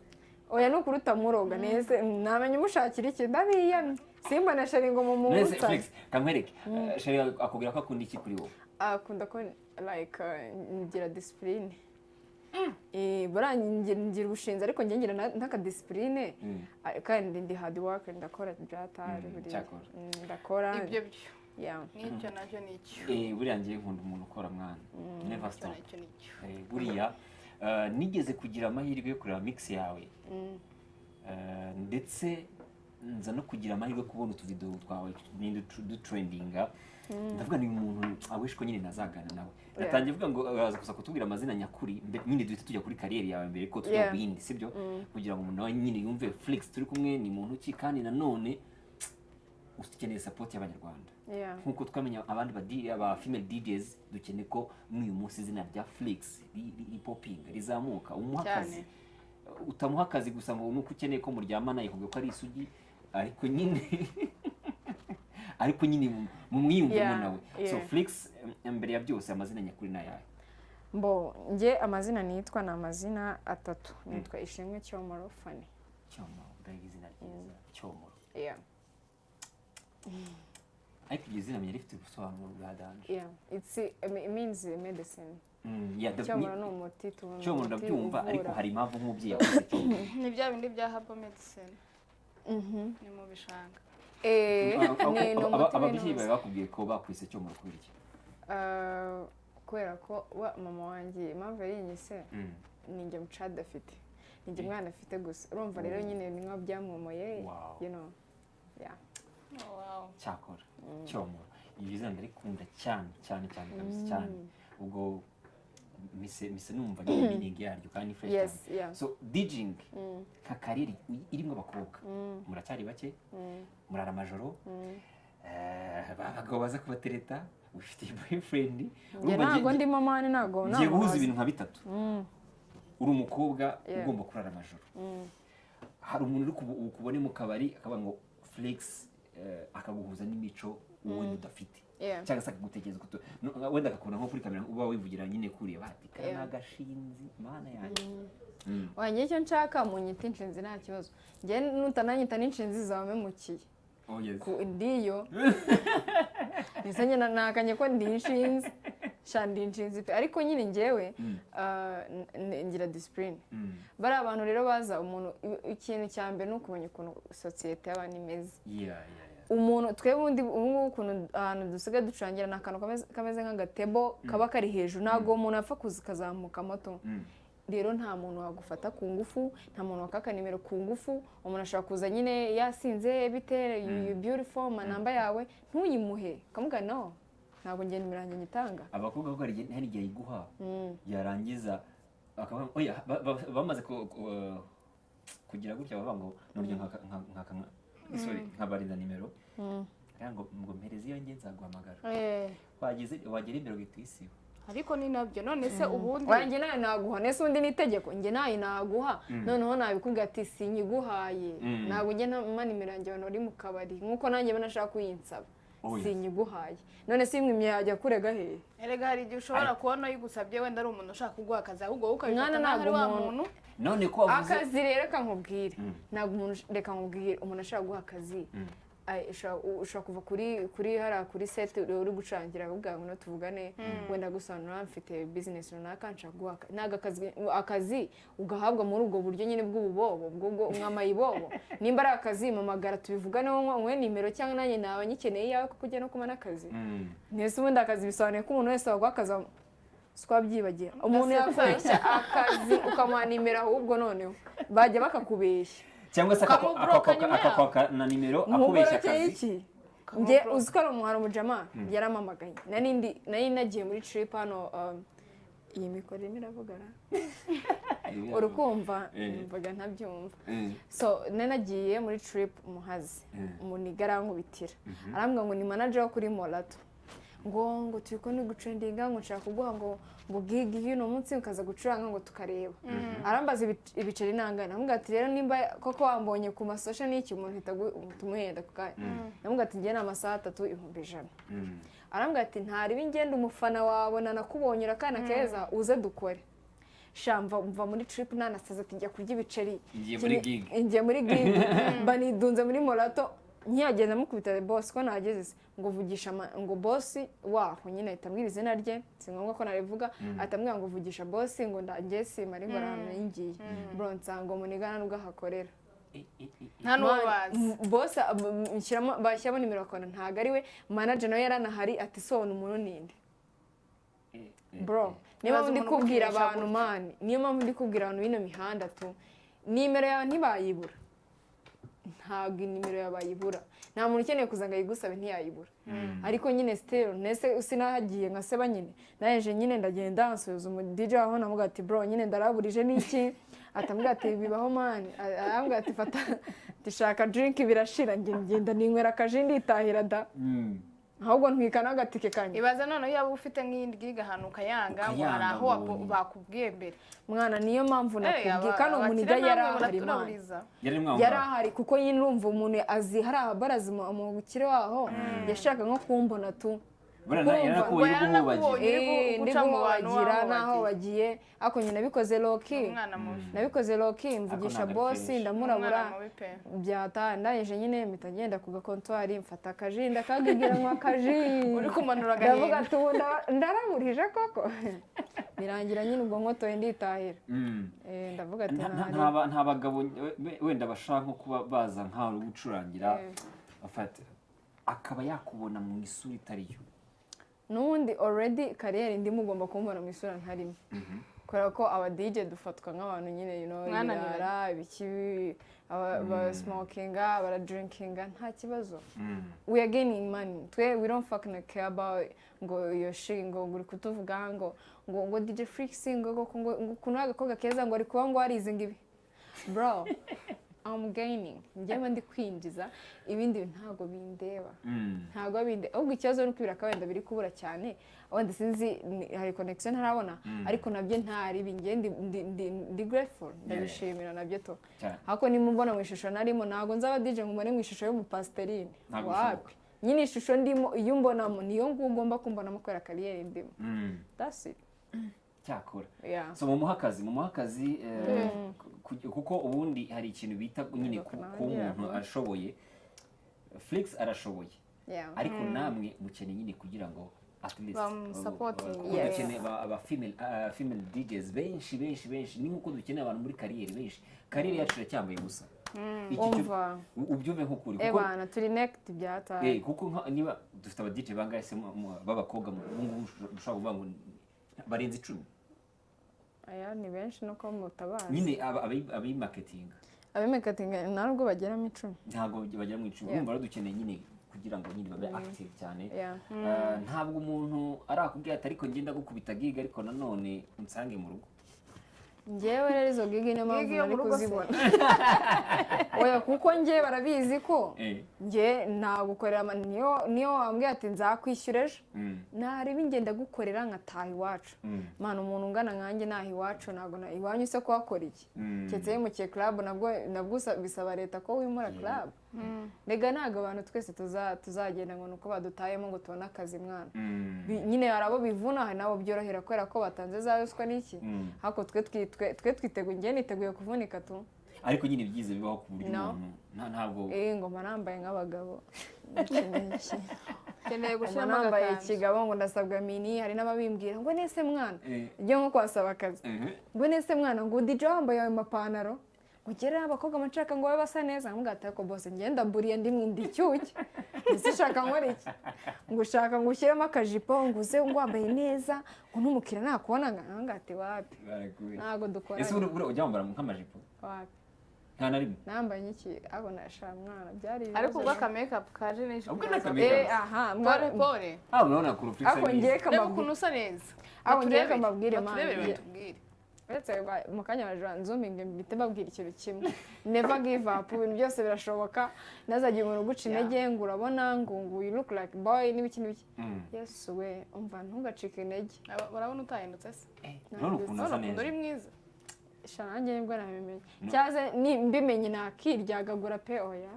Oya, ni ukuri utamuroga nese namenye umushakira iki? Ndabiyamye, simbona chéri ngo Nese mumubutsa. Felix, kamwereke. Chéri akubwira ko akunda iki kuri wowe? Akunda ko like ngira discipline. Buriya ngira ubushinzi, ariko njye ngira n'akadiscipline. Kandi ndi hard work, ndakora byatari buriya. Cyakora. Ndakora. Ibyo byo. Yeah. N'icyo nacyo ni icyo. Buriya ngiye nkunda umuntu ukora, mwana, never Icyo stop. nacyo ni icyo. Buriya nigeze kugira amahirwe yo kureba mix yawe, ndetse nza no kugira amahirwe yo kubona utuvidewo twawe tugenda dutrendinga, ndavuga ni umuntu I wish ko nyine nazagana nawe. Natangiye vuga ngo uraza gusa kutubwira amazina nyakuri nyine duhite tujya kuri career yawe mbere ko tujya mu bindi, sibyo? Kugira ngo umuntu nawe nyine yumve Felix turi kumwe ni muntu ki, kandi nanone ukeneye support y'Abanyarwanda nk'uko twamenya abandi aba female DJs. Dukeneye ko n'uyu munsi izina rya Felix ripopinga, rizamuka, umuha Cyane. akazi. Utamuha akazi gusa ngo nuko ukeneye ko muryamana, yikubwiye ko ari isugi, ariko nyine mumwiyumvemo nawe. So Felix, mbere ya byose, amazina nyakuri ni ayahe? Mbo njye amazina nitwa ni amazina atatu. Nitwa Ishimwe Cyomoro Fani. Cyomoro, mbega izina ryiza, Cyomoro! Yeah. Ariko iryo zina menya rifite ubusobanuro bwa danger. Yeah, it means medicine. Yeah, Cyomoro ni umuti tubona. Cyomoro Umuti ndabyumva, ariko uvura. hari impamvu nk'umubyeyi yakoze Cyomoro. Ni bya bindi bya herbal medicine, ni mu bishanga. Ni umuti Ababyeyi w'intuza. bawe bakubwiye ko bakwise Cyomoro kubera iki? Kubera ko wa mama wanjye, impamvu yarinyise, ni njye mucada afite, ni njye mwana afite gusa. Urumva rero nyine ni nka byamwomoye. Yeah. Oh, wow. Cyakora Cyomoro, iryo zina ndarikunda cyane cyane cyane kabisa cyane. Ubwo mise numva nyine meaning yaryo, kandi ni fresh cyane. So DJing nka career irimo abakobwa, muracyari bake, murara amajoro, abagabo baza kubatereta, ufite boyfriend? Njye Urumva ntabwo ndimo man, ntabwo ngiye ntabwo guhuza waza. ibintu nka bitatu. Uri umukobwa ugomba kurara amajoro, hari umuntu uri ukubone mu kabari akavuga ngo Felix, akaguhuza n'imico wenda udafite cyangwa se akagutekereza wenda akakubona nko kuri kamera uba wivugira nyine kuriya bati kariya ni agashinzi, mana yanjye. Wanjye icyo nshaka munyita inshinzi, nta kibazo. Njye nutananyita n'inshinzi zaba mpemukiye. Oh, yes. Ku ndiyo ndetse nyine nakanye ko ndi inshinzi, sha, ndi inshinzi pe. Ariko nyine njyewe ngira discipline. Bariya abantu rero baza, umuntu ikintu cya mbere ni ukumenya ukuntu sosiyete y'abantu imeze. Umuntu twebwe ubundi ubu ngubu ukuntu ahantu dusigaye ducurangira ni akantu kameze nk'agatebo kaba kari hejuru, ntabwo uwo muntu apfa kuza kazamuka moto. Rero nta muntu wagufata ku ngufu, nta muntu wakaka nimero ku ngufu. Umuntu ashobora kuza nyine yasinze, bite, you beautiful, ma namba yawe, ntuyimuhe, ukamubwira no, ntabwo njye nimero yanjye nyitanga. Abakobwa ko hari igihe ayiguha, yarangiza akavuga oya, bamaze kugira gutya bavuga ngo nuryo sorry, nkabarinda nimero. Aravuga ngo mpereze iyo nge nzaguhamagara. Wageze wagera imbere ugahita uyisiba. Ariko ni nabyo, none se ubundi Wanjye nawe naguha, nese ubundi ni itegeko, njye nawe naguha, noneho nabikubwira ati sinyiguhaye. Ntabwo njye nta nimero yanjye abantu bari mu kabari, nk'uko nanjye mba nashaka kuyinsaba. Oh, yes. Sinyiguhaye, none se imwe yajya kurega hehe? Erega hari igihe ushobora kubona uyigusabye wenda ari umuntu ushaka kuguha akazi, ahubwo wowe ukabifata Mwana, nkaho ari ntabwo wa umuntu- muntu. None ko wavuze Akazi rero, reka nkubwire, ntabwo umuntu, reka nkubwire, umuntu ashaka guha akazi. Ay, ushobora kuva kuri hariya kuri set uri gucurangira, akakubwira ngo no tuvugane, wenda gusobanura mfite business runaka nshaka guha ntabwo akazi ugahabwa muri ubwo buryo nyine bw'ububobo bwo mwamayibobo. Nimba ari akazi, mpamagara tubivuganeho, nkwe nimero, cyangwa nanjye naba nyikeneye iyawe kuko ujya no kumpa n'akazi. Ntese ubundi akazi bisobanuye ko umuntu wese waguha akazi si twabyibagira? Umuntu yakubeshya akazi ukamuha nimero, ahubwo noneho bajya bakakubeshya. Cyangwa se Ukamubloka nyuma yaho. akakwaka na nimero akubeshya Nkuborokeye akazi. iki? Njye uzi ko ari umuhari, umujama yaramamagaye, nari nagiye muri trip hano. Iyi mikoro irimo iravugana, urukumva? Numvaga ntabyumva. So nari nagiye muri trip Muhazi, umuniga arankubitira, arambwira ngo ni manager wo kuri Morato, ngo turi kubona gutrendinga, ngo nshaka kuguha ngo gig y'uno munsi, ukaza gucuranga, ngo tukareba. Arambaza ibiceri nangana. Ndamubwira ati: "Rero nimba koko wambonye ku ma social n'iki, umuntu uhita umuhenda ako kanya." Ndamubwira ati: "Njye ni amasaha 3, 100,000." Arambwira ati: "Ntariba, ingenda umufana wawe, nanakubonye, akana keza, uze dukore." Sha, mva muri trip nanasaza, ati njya kurya ibiceri. Ngiye muri gig. Ngiye muri gig, mba nidunze muri Morato. Nkihagenda mukubita boss ko nahageze se, ngo vugisha ngo boss waho nyine, ahita ambwira izina rye, si ngombwa ko narivuga, ahita ambwira ngo vugisha boss, ngo ndangiye simari, ngo ahantu ngiye, bro, nsanga umunigana nubwo ahakorera. Nta n'uwo bazi. Boss bashyiramo nimero, bakabona ntabwo ari we. Manager nawe yaranahari, ati: "So umuntu ninde?" Bro, niyo Ibaze mpamvu ndi umuntu kubwira ugukinisha abantu gutyo. Man, niyo mpamvu ndi kubwira abantu b'ino mihanda tu, nimero yawe ntibayibura, ntabwo inimero yawe bayibura. Nta muntu ukeneye kuza ngo ayigusabe ntiyayibura. Ariko nyine still, nese sinahagiye nka seba nyine, naje nyine ndagenda nsubiza umu DJ aho, namubwira ati: "Bro, nyine ndaraburije n'iki?" Atamubwira ati: "Bibaho man." Arambwira ati: "Fata, ndishaka drink birashira." Njye ngenda ninywera akaji, nditahira da. Ahubwo ntwika n'agatike kanjye. Ibaze noneho yaba ufite nk'iyindi gig ahantu ukayanga, ngo hari Ukayanga aho ngo bakubwiye mbere. Mwana, niyo mpamvu nakubwiye kano Abakire muniga namwe yari ahari, man. muraturaburiza. Yari mwaho Yari ngaho. ahari, kuko nyine urumva umuntu azi hari ahabarazi umukire waho yashaka nko kumbona tu. Buriya Kumva. yaranakubonye uri Ngo guhubagira. Uri Ndi guca mu bantu guhubagira waho n'aho bagiye. bagiye, ariko nyine nabikoze low-key. Umwana mubi. Nabikoze low-key, mvugisha Ntabwo ari boss, fresh. ndamurabura. Umwana mubi pe. Byata ndangije nyine mpita ngenda ku gakontwari, mfata akaji, ndakagigira, nywa akaji. Uri kumanura Ndavuga agahinda. ati: "Ubu ndaraburije koko." Birangira nyine ubwo nkotoye nditahira. Ndavuga ati Nta bagabo wenda bashaka nko kuba baza nkaho uri gucurangira, bafata akaba yakubona mu isura itari yo? N'ubundi already career ndimo, ugomba kumbona mu isura ntarimo, kubera ko aba DJ dufatwa nk'abantu nyine Mwananiranye. ibirara, ibiki, ba smokinga, baradrinkinga, nta kibazo. We are gaining money, twe we don't fucking care about ngo iyo shi ngo uri kutuvuga ngo DJ Flix, ngo ukuntu ari agakobwa keza, ngo ari kuba ngo warize, ngo ibi. Bro, I'm gaining, njyewe ndi kwinjiza, ibindi bintu ntabwo bindeba. Ntabwo binde, ahubwo ikibazo ni uko ibiraka wenda biri kubura cyane, wenda sinzi hari connection ntarabona, ariko nabyo ntari njye ndi grateful, ndabishimira nabyo to. Cyane. Ariko nimubona mu ishusho narimo, ntabwo nzaba DJ ngo mbone mu ishusho y'umupasiterine. Ntabwo Wapi. bishoboka. Nyine ishusho ndimo, iyo umbonamo niyo nguwo ugomba kumbonamo kubera career ndimo. That's it. Cyakora Yeah. so mumuha akazi, mumuha akazi, kuko ubundi hari ikintu bita nyine kuba umuntu ashoboye. Flix arashoboye, ariko namwe mukeneye nyine kugira ngo at least Bamusupportinge. kuko dukeneye aba female DJs benshi benshi benshi, ni nkuko dukeneye abantu muri career benshi. Career yacu iracyambaye gusa. Iki Umva. Ubyumve nk'ukuri, kuko Ebana turi naked byataye. Kuko niba dufite aba DJ bangahe se b'abakobwa ubu ngubu dushobora kuvuga ngo barenze 10? Aya ni benshi nuko mutabazi. Nyine abimaketinga. Abimekatinga nta nubwo bageramo 10. Ntabwo bagera mu 10. Yeah. Urumva rero dukeneye nyine kugira ngo nyine babe active cyane. Yeah. Ntabwo umuntu arakubwira ati: "Ariko ngenda gukubita gig, ariko nanone unsange mu rugo"? Njyewe rero izo gig niyo mpamvu Gig yo nari mu rugo se? kuzibona. Oya, kuko njye barabizi ko njye nagukorera niyo wambwiye ati: "Nzakwishyura ejo," nareba ingenda gukorera nkataha iwacu. Mana, umuntu ungana nkanjye naha iwacu, ntabwo iwanyu se kuhakora iki? Keretse yimukiye club, nabwo bisaba leta ko wimura club. Rega ntabwo abantu twese tuzagenda ngo ni uko badutayemo ngo tubone akazi, mwana. Nyine hari abo bivuna, hari n'abo byorohera kubera ko batanze za ruswa n'iki. Ariko twe twiteguye, njye niteguye kuvunika tu. Ariko nyine byize bibaho ku buryo No. umuntu ntabwo Ngoma nambaye nk'abagabo. Iki n'iki. Ukeneye Ngoma gushyiramo nambaye agakanzu. ikigabo, ngo ndasabwa mini. Hari n'ababimbwira ngo: "Nese mwana," ujye nko kwasaba akazi, ngo: "Nese mwana," ngo "DJ wambaye ayo mapantaro," ngo "gera abakobwa amashaka ngo babe basa neza." Nkamubwira ati: "Ariko bose ngenda mburiye ndi ndi icyuki, ese ushaka nkora iki?" Ngo ushaka ngo ushyiremo akajipo, ngo uze ngo wambaye neza, ngo n'umukiriya nakubona. Nkamubwira ati: "Wapi." Barakubeshya. Ntabwo dukora. Ese ujya wambara nk'amajipo? Wapi. Nta na rimwe. Nambaye iki? Abo nasha mwana, byari ibibazo. Ariko ubwo aka makeup kaje neza. Ubwo ni aka makeup. Aha. Pole pole. Ah, urabona ko urufite. Ariko ngiye Reba kamabwire. ukuntu usa neza. Abo ngiye Baturebere, kamabwire, man. baturebere, batubwire. Uretse mu kanya baje nzuminge, mpite mbabwira ikintu kimwe: never give up. Ibintu byose birashoboka. Ntazagire umuntu uguca intege ngo urabona ngo you look like boy n'ibiki n'ibiki. Yesu we, umva, ntugacike intege. Urabona utahindutse se? Urabona ukuntu asa Urabona ukuntu neza. uri mwiza. Sha, nanjye nibwo nabimenye, cyangwa se mbimenye nakiryagagura pe. Oya,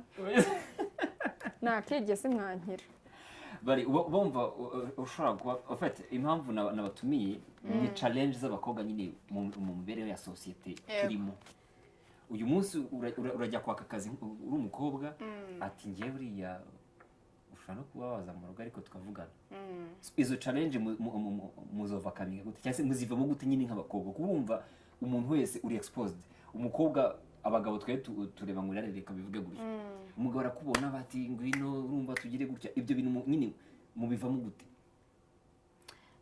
nakirya simwankira. Bari bumva ushobora kuba ufite impamvu nabatumiye ni challenge z'abakobwa nyine mu mibereho ya sosiyete turimo uyu munsi. Urajya kwaka akazi uri umukobwa, ati: "Ngewe uriya ushobora no kuba waza mu rugo, ariko tukavugana." Izo challenge muzovercominga gute, cyangwa se muzivamo gute nyine nk'abakobwa? Kuko urumva umuntu wese uri exposed, umukobwa, abagabo twe tureba ngo irare, reka bivuge gutyo, umugabo arakubona bati: "Ngwino, urumva tugire gutya." Ibyo bintu nyine mubivamo gute?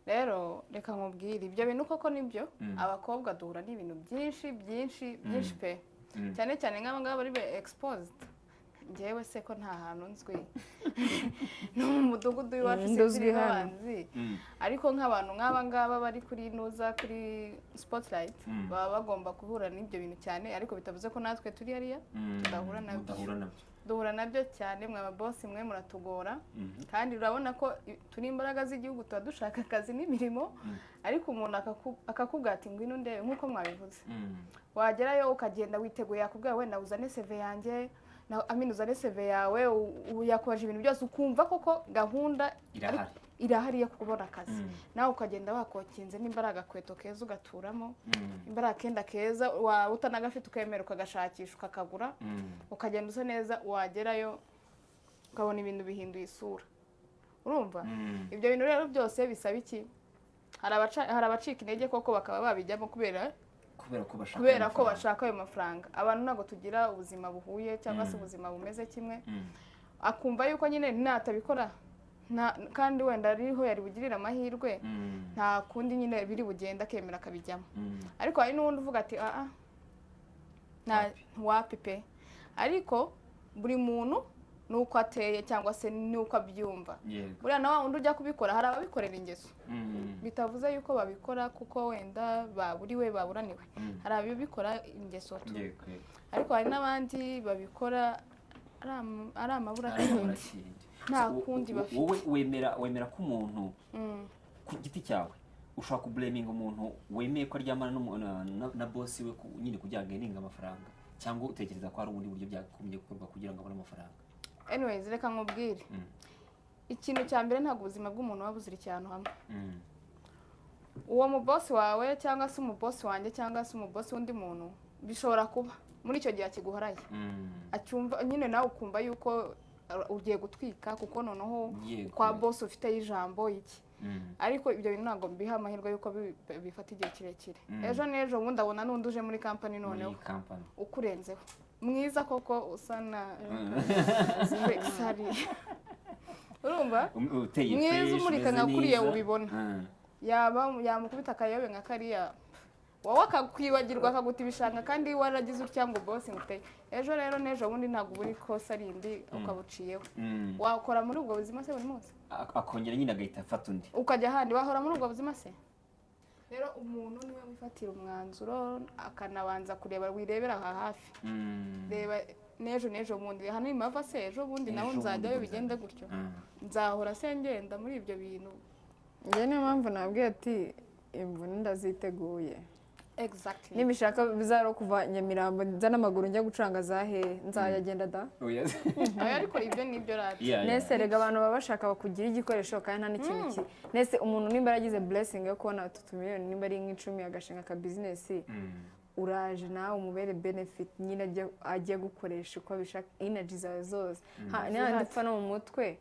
Rero reka nkubwire, ibyo bintu koko nibyo. Abakobwa duhura n'ibintu byinshi byinshi byinshi pe, cyane cyane nk'aba ngaba bari be exposed. Njyewe se ko nta hantu nzwi, no mu mudugudu w'iwacu Nduzwi sinzi hano. abanzi. Ariko nk'abantu nk'aba ngaba bari kuri nuza, kuri spotlight, baba bagomba guhura n'ibyo bintu cyane. Ariko bitavuze ko natwe turi hariya tudahura nabyo. Mudahura nabyo. Duhura nabyo cyane. Mwe ababosi mwe muratugora. Kandi urabona ko turi imbaraga z'igihugu, tuba dushaka akazi n'imirimo, ariko umuntu akakubwira ati: "Ngwino ndebe," nk'uko mwabivuze. Wagerayo ukagenda witeguye, yakubwira wenda uzane CV yanjye na amini, uzane CV yawe, yakubaje ibintu byose, ukumva koko gahunda Irahari. Irahari yo kubona akazi. Nawe ukagenda wakokinze, nimba ari agakweto keza ugaturamo, nimba ari akenda keza waba utanagafite ukemera ukagashakisha ukakagura, ukagenda usa neza. Wagerayo ukabona ibintu bihinduye isura, urumva? Ibyo bintu rero byose bisaba iki? Hari abacika intege koko bakaba babijyamo kubera Kubera ko bashaka kubera ko amafaranga. bashaka ayo mafaranga. Abantu ntabwo tugira ubuzima buhuye cyangwa se ubuzima bumeze kimwe. Akumva yuko nyine natabikora kandi wenda ariho yari bugirire amahirwe, nta kundi nyine biri bugende, akemera akabijyamo. Ariko hari n'uwundi uvuga ati: "Aa, nta Wapi. wapi pe." Ariko buri muntu nuko ateye cyangwa se nuko abyumva. Buriya na wa wundi ujya kubikora, hari ababikorera ingeso, bitavuze yuko babikora kuko wenda baburiwe, baburaniwe. Hari ababikora ingeso tu. Yego yego. Ariko hari n'abandi babikora ari amaburakindi. Amaburakindi. Nta So, kundi bafite. Wowe wemera ko umuntu ku giti cyawe ushobora kublaminga umuntu wemeye ko aryamana na bosi we nyine kugira ngo ageninge amafaranga, cyangwa utekereza ko hari ubundi buryo byagombye gukorwa kugira ngo abone amafaranga? Anyways, reka nkubwire. Ikintu cya mbere, ntabwo ubuzima bw'umuntu buba buzirikiye ahantu hamwe. Uwo mubosi wawe cyangwa se umubosi wanjye cyangwa se umubosi w'undi muntu, bishobora kuba muri icyo gihe akiguharaye, acyumva nyine, nawe ukumva yuko ugiye gutwika kuko noneho kwa bosi ufiteyo ijambo iki. Ariko ibyo bintu ntabwo mbiha amahirwe yuko bifata igihe kirekire. Ejo n'ejo bundi abona n'undi uje muri kampani noneho Muri kampani. ukurenzeho, mwiza koko, usa na Felix hariya, urumva? Uteye Mwiza, fresh, umurika umeze nka kuriya neza. ubibona. Yaba yamukubita akayobe nka kariya, wowe akakwibagirwa, akaguta ibishanga, kandi waragize utya ngo bosi nguteye. Ejo rero n'ejo bundi ntabwo ubura ikosa rindi ukabuciyeho. Wakora muri ubwo buzima se buri munsi? Akongera nyine agahita afata undi. Ukajya ahandi, wahora muri ubwo buzima se? Rero umuntu niwe wifatira umwanzuro, akanabanza kureba, wirebera aha hafi. Reba n'ejo n'ejo bundi hano imava se, ejo bundi naho Ejo bundi nzajyayo, nzajya. bigende gutyo. Nzahora se ngenda muri ibyo bintu? Njye niyo mpamvu nabwiye ati imvune ndaziteguye. Nibishaka bizaro kuva Nyamirambo nza n'amaguru njya gucuranga za hehe, nzayagenda da. Oya. Oya, ariko ibyo ni ibyo rati. Nese rega abantu baba bashaka bakugira igikoresho, kandi nta n'ikintu ki nese umuntu nimba yaragize blessing yo kubona utu tumiliyoni, nimba ari nk'icumi, agashinga aka business, uraje nawe umubere benefit nyine, ajye gukoresha uko abishaka energy zawe zose. Ni hahandi upfa no mu mutwe,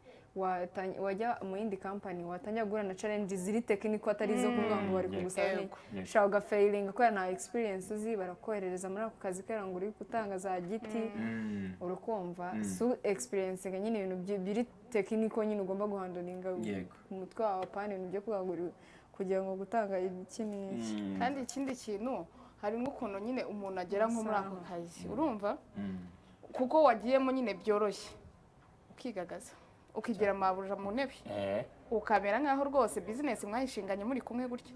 wajya mu yindi company, watangira guhura na challenge ziri technical, atari izo kuvuga ngo bari kugusaba n'iki. Ushobora ugafailinga kubera nta experience uzi, barakoherereza muri ako kazi kubera ngo uri gutanga za giti. Urakumva su experience nyine ibintu biri technical nyine ugomba guhandlinga ku mutwe wawe, apana ibintu byo kuvuga ngo kugira ngo gutanga iki n'iki. Kandi ikindi kintu, Hari nk'ukuntu nyine umuntu agera nko muri ako kazi, urumva, kuko wagiyemo nyine byoroshye, ukigagaza, ukigira amabuja mu ntebe, ukamera nk'aho rwose business mwayishinganye muri kumwe gutya,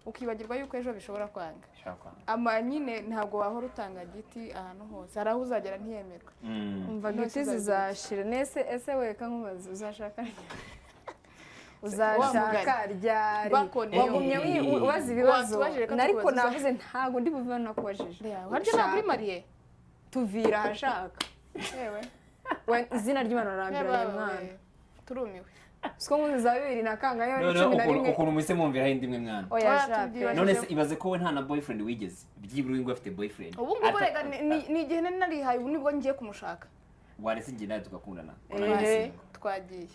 ukibagirwa yuko ejo bishobora kwanga. Bishobora kwanga. Ama nyine ntabwo wahora utanga giti ahantu hose, hari aho uzagera ntiyemerwe. Umva, None giti se zizashira nese. Ese weka nkubaze, uzashaka ryari? Wa Uzashaka ryari? Bakoni. Wagumye ubaza ibibazo. Watubajije, reka Ariko tukubaze. navuze ntabwo ndi buve nakubajije. Harya ntabwo uri marié? Tuvira ahashaka. Yewe. We, izina ry'Imana rarambiranye. Yewe, Mwana, turumiwe. Siko nkuzi za bibiri na kangahe, Noneho cumi na ukuntu rimwe. ukuntu muhise mwumviraho indi imwe, mwana. Oya, Oya, shaka. tubyibaje. None se ibaze ko we nta na boyfriend wigeze, byibura uyu nguyu afite boyfriend. Ubu ngubu rega ni igihe nari narihaye, ubu nibwo ngiye kumushaka. Waretse njye nawe tugakundana? Eh, twagiye.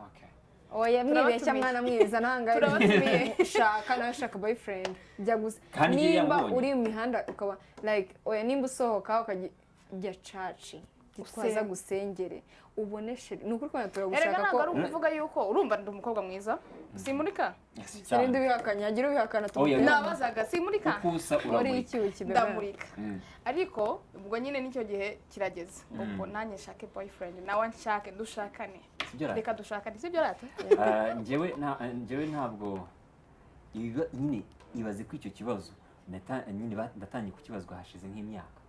Okay. Oya, mwibeshya. Turabatumiye. Mwana mwiza, ntangaye. Turabatumiye. Shaka nawe, shaka boyfriend, jya gusa. Kandi ngiye Nimba yamubonye. uri mu mihanda ukaba like, oya, nimba usohoka ukajya church, Gitwaza, Usenga. gusengere ubone chéri. Ni ukuri kubona Erega turagushaka ntabwo ko ari ukuvuga yuko, urumva, ndi umukobwa mwiza, simurika. Yes, Sininde cyane. ubihakanye, hagira ubihakana. Oya, Tumubwire. Nabazaga, simurika? Uko usa Uri uramurika. icyuki, bebe. Ndamurika. Ariko ubwo nyine nicyo gihe kirageze ubwo nanjye nshake boyfriend, nawe nshake, dushakane. Sibyo rata? Reka dushakane, sibyo rata? Ah, njyewe ntabwo nyine ibaze ko icyo kibazo nyine ndatangiye kukibazwa hashize nk'imyaka,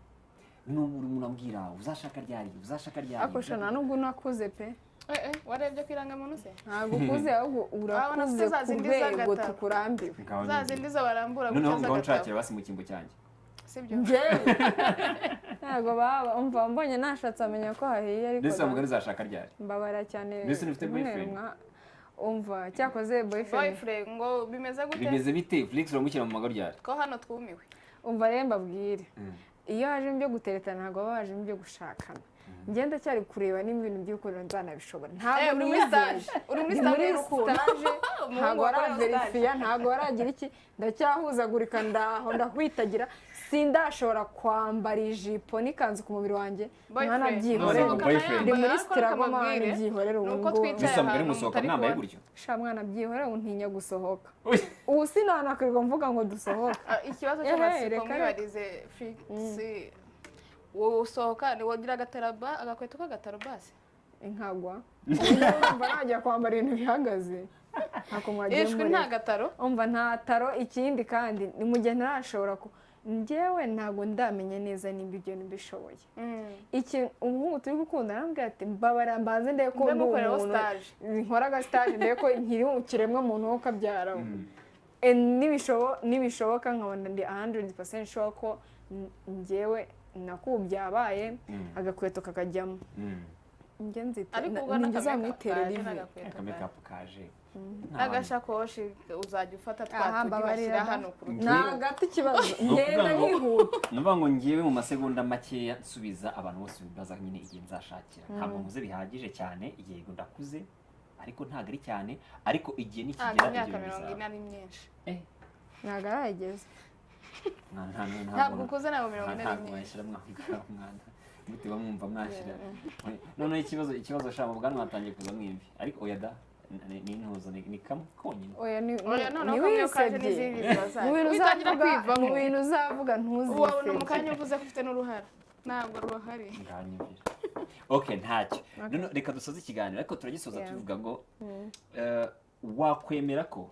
n'ubu urimo urambwira uzashaka ryari, uzashaka ryari. Ariko shana, nubwo unakuze pe. Eh eh, warebye ku irangamuntu se? Ntabwo ukuze, ahubwo Wabona urakuze afite za ku zindi rwego z'agatabo. tukurambiwe. Ngaho Za nyine. zindi zo barambura Noneho gutya ngaho z'agatabo. nshakira basi mu cyimbo cyanjye. Sibyo? Njyewe ntabwo baba, umva, mbonye nashatse amenya ko hahiye, ariko Mbese wa mugani, uzashaka ryari? Mbabara cyane. Mbese ntufite Umwe boyfriend? Umva, cyakoze boyfriend. Boyfriend ngo bimeze gute? Bimeze bite? Felix uramushyira mu mago ryari? Ko hano twumiwe. Umva rero mbabwire, iyo hajemo ibyo guteretana ntabwo baba bajemo ibyo gushakana. Njye ndacyari kureba niba ibintu by'urukundo nzanabishobora. Ntabwo Eh, uri muri niyizeye. stage. Uri muri Ndi stage muri y'urukundo. stage. Umuhungu Ntabwo wakorewe baraverifiya, ntabwo baragira iki, ndacyahuzagurika, ndaho ndahwitagira, sindashobora kwambara ijipo n'ikanzu ku mubiri wanjye. Boyfriend. Mwana, byihorere. None ngo boyfriend. Ndi muri Ariko reka struggle, mwana, mbabwire, byihorere ubu ni uko ngubu. twicaye Mbese wa mugani, ahantu musohoka mutari mwambaye kubona. gutyo? Sha mwana, byihorere, ubu ntinya gusohoka, ubu sinanakwirirwa mvuga ngo dusohoke. Ah, ikibazo Ehe, cy'amatsiko, reka, reka. mwibarize Felix, wowe usohoka ntiwagira agataraba, agakweto k'agatarabasi? Inkagwa urumva najya kwambara ibintu bihagaze, ntako mwagiye Ishwi mureka. nta gataro. Umva, nta taro. Ikindi kandi ni mu gihe ntarashobora ku njyewe ntabwo ndamenya neza nimba ibyo mbishoboye. Iki umuhungu turi gukunda arambwira ati: "Mbabara mbanze ndebe ko Mbe ndi mukoreho umuntu stage." Nkora aga stage ndebe ko nkiri mu kiremwa muntu wo kabyara. Nibishoboka nkabona ndi 100% sure ko njyewe nakubyabaye, agakweto kakajyamo, njye nzite Ariko ubwo ninjye n'akamekapu uzamwitera kaje rivi. n'agakweto kaje. Aka makeup kaje. N'agashakoshi uzajya ufata twa Aha, tundi mbabarira bashyira da. hano ku rutugu. Nta gato ikibazo, Ni ukuvuga ngenda nkihuta. Ni ukuvuga ngo ngewe mu masegonda makeya nsubiza abantu bose bibaza nyine igihe nzashakira. Ntabwo nkuze bihagije cyane, yego ndakuze ariko ntabwo ari cyane, ariko igihe Ntabwo nikigera imyaka ibyo bintu 40 bizaba. ari myinshi. Eh, Ntabwo arayigeze. Ntabwo ukuze, ntabwo 40 ari ntabwo myinshi. mwashyira mwana mute bamwumva mwashyira. Noneho ikibazo sha, mu bwanwa hatangiye kuzamo imvi, ariko oya da, ni intuzo, ni kamwe konyine. Oya, ni Oya, noneho ni kamwe kaje wisebye. n'izindi ziba zaje. Mu bintu Witangira uzavuga, kwivamo. mu bintu uzavuga Ubu wabona mu ntuzisebye. kanya uvuze ko ufite n'uruhara, ntabwo ruhari. Nganyumvira. Okay, ntacyo. None reka dusoze ikiganiro, ariko turagisoza tuvuga ngo wakwemera ko,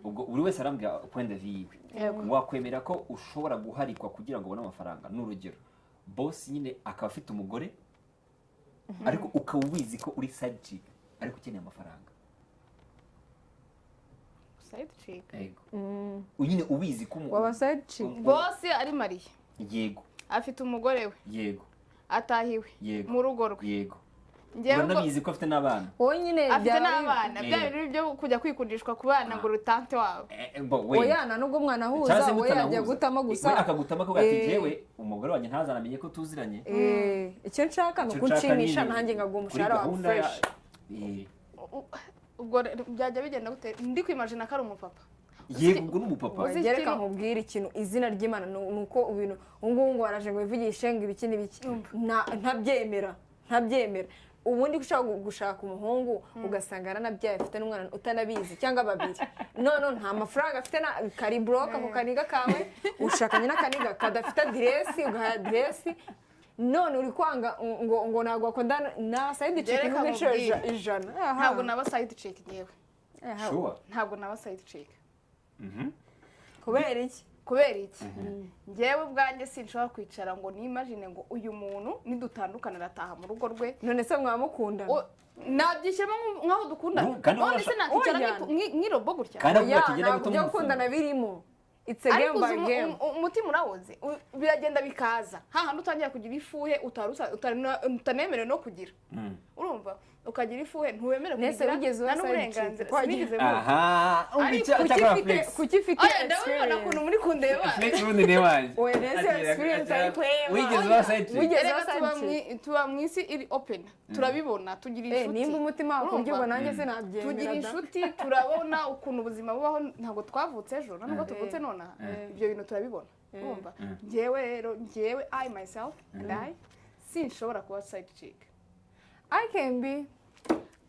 ubwo buri wese arambwira point de vue yiwe, wakwemera ko ushobora guharikwa kugira ngo ubone amafaranga? Ni urugero, boss nyine akaba afite umugore, ariko ukaba ubizi ko uri side chick ariko ukeneye amafaranga. Side chick? Yego, nyine ubizi ko Waba side chick? Boss ari marié? Yego. Afite umugore we? Yego. Atahiwe? Yego. Mu rugo rwe? Yego. Njyewe ubwo Uranabizi ko afite n'abana. Wowe nyine afite byaba n'abana, bya bintu byo kujya kwikundishwa ku bana ngo urutante wabo. Eh, eh, bo, wenda. Oya, nta nubwo mwanahuza. Cyangwa se We yajya mutanahuza. gutamo gusa. We akagutamo akavuga ati: "Jyewe umugore wanjye ntazanamenye ko tuziranye." Eh, icyo nshaka ni Icyo nshaka ukunshimisha ni nanjye nkaguha kuri umushahara wawe gahunda ya fresh. Ubwo rero byajya bigenda gute? Ndi kwimajina ko ari umupapa. Yego, ubwo ni umupapa. Uzi Njye reka ikintu- nkubwire ikintu, izina ry'Imana, ni uko ibintu ubu ngubu ngo waraje ngo wivugishe ngo ibiki n'ibiki, ntabyemera, ntabyemera. Ubundi ushobora gushaka umuhungu ugasanga yaranabyaye, afite n'umwana utanabizi, cyangwa babiri, none nta mafaranga afite, na kari broke ako kaniga kawe. Ushakanye n'akaniga kadafite aderesi, ugaha aderesi, none uri kwanga ngo ntabwo wakundana na side chick. Reka nk'inshuro nkubwire. 100. Ntabwo naba side chick ngewe. Sure. Ntabwo naba side chick. Kubera iki? Kubera iki? Ngewe ubwanjye sinshobora kwicara ngo nimagine ngo uyu muntu nidutandukana arataha mu rugo rwe. None se mwamukundana? Nabyishyiramo nk'aho dukundana. Kandi None se nakicara Oya. nk'irobo gutya? Kandi avuga Oya, ati ngenda ntabwo guta ibyo umufungo. gukundana birimo. It's a Ariko game by uzi game. umutima urawuzi. Biragenda bikaza hahandi utangira kugira ifuhe utanemerewe no kugira. Urumva ukagira ifuhe ntiwemerewe Nese kugira wigeze uba nta side n'uburenganzira chick? Sinigeze mbuba. Aha, umva. Ariko Icyakora Kuki ufite Flex. Kuki ufite Oya, ndabibona ukuntu experience? muri kundeba. Flex ubundi ni wanjye. Oya, nese experience ari kwema. Wigeze uba side chick? Wigeze Erega uba side tuba chick? tuba mu isi iri open, turabibona, tugira Eh, inshuti. nimba umutima wakurya, Urumva? ubwo nanjye sinabyemera Tugira da. inshuti, turabona ukuntu ubuzima bubaho. Ntabwo twavutse ejo, nta nubwo tuvutse nonaha. Ibyo bintu turabibona. Urumva, njyewe rero, njyewe, I myself and I, sinshobora kuba side chick. I can be.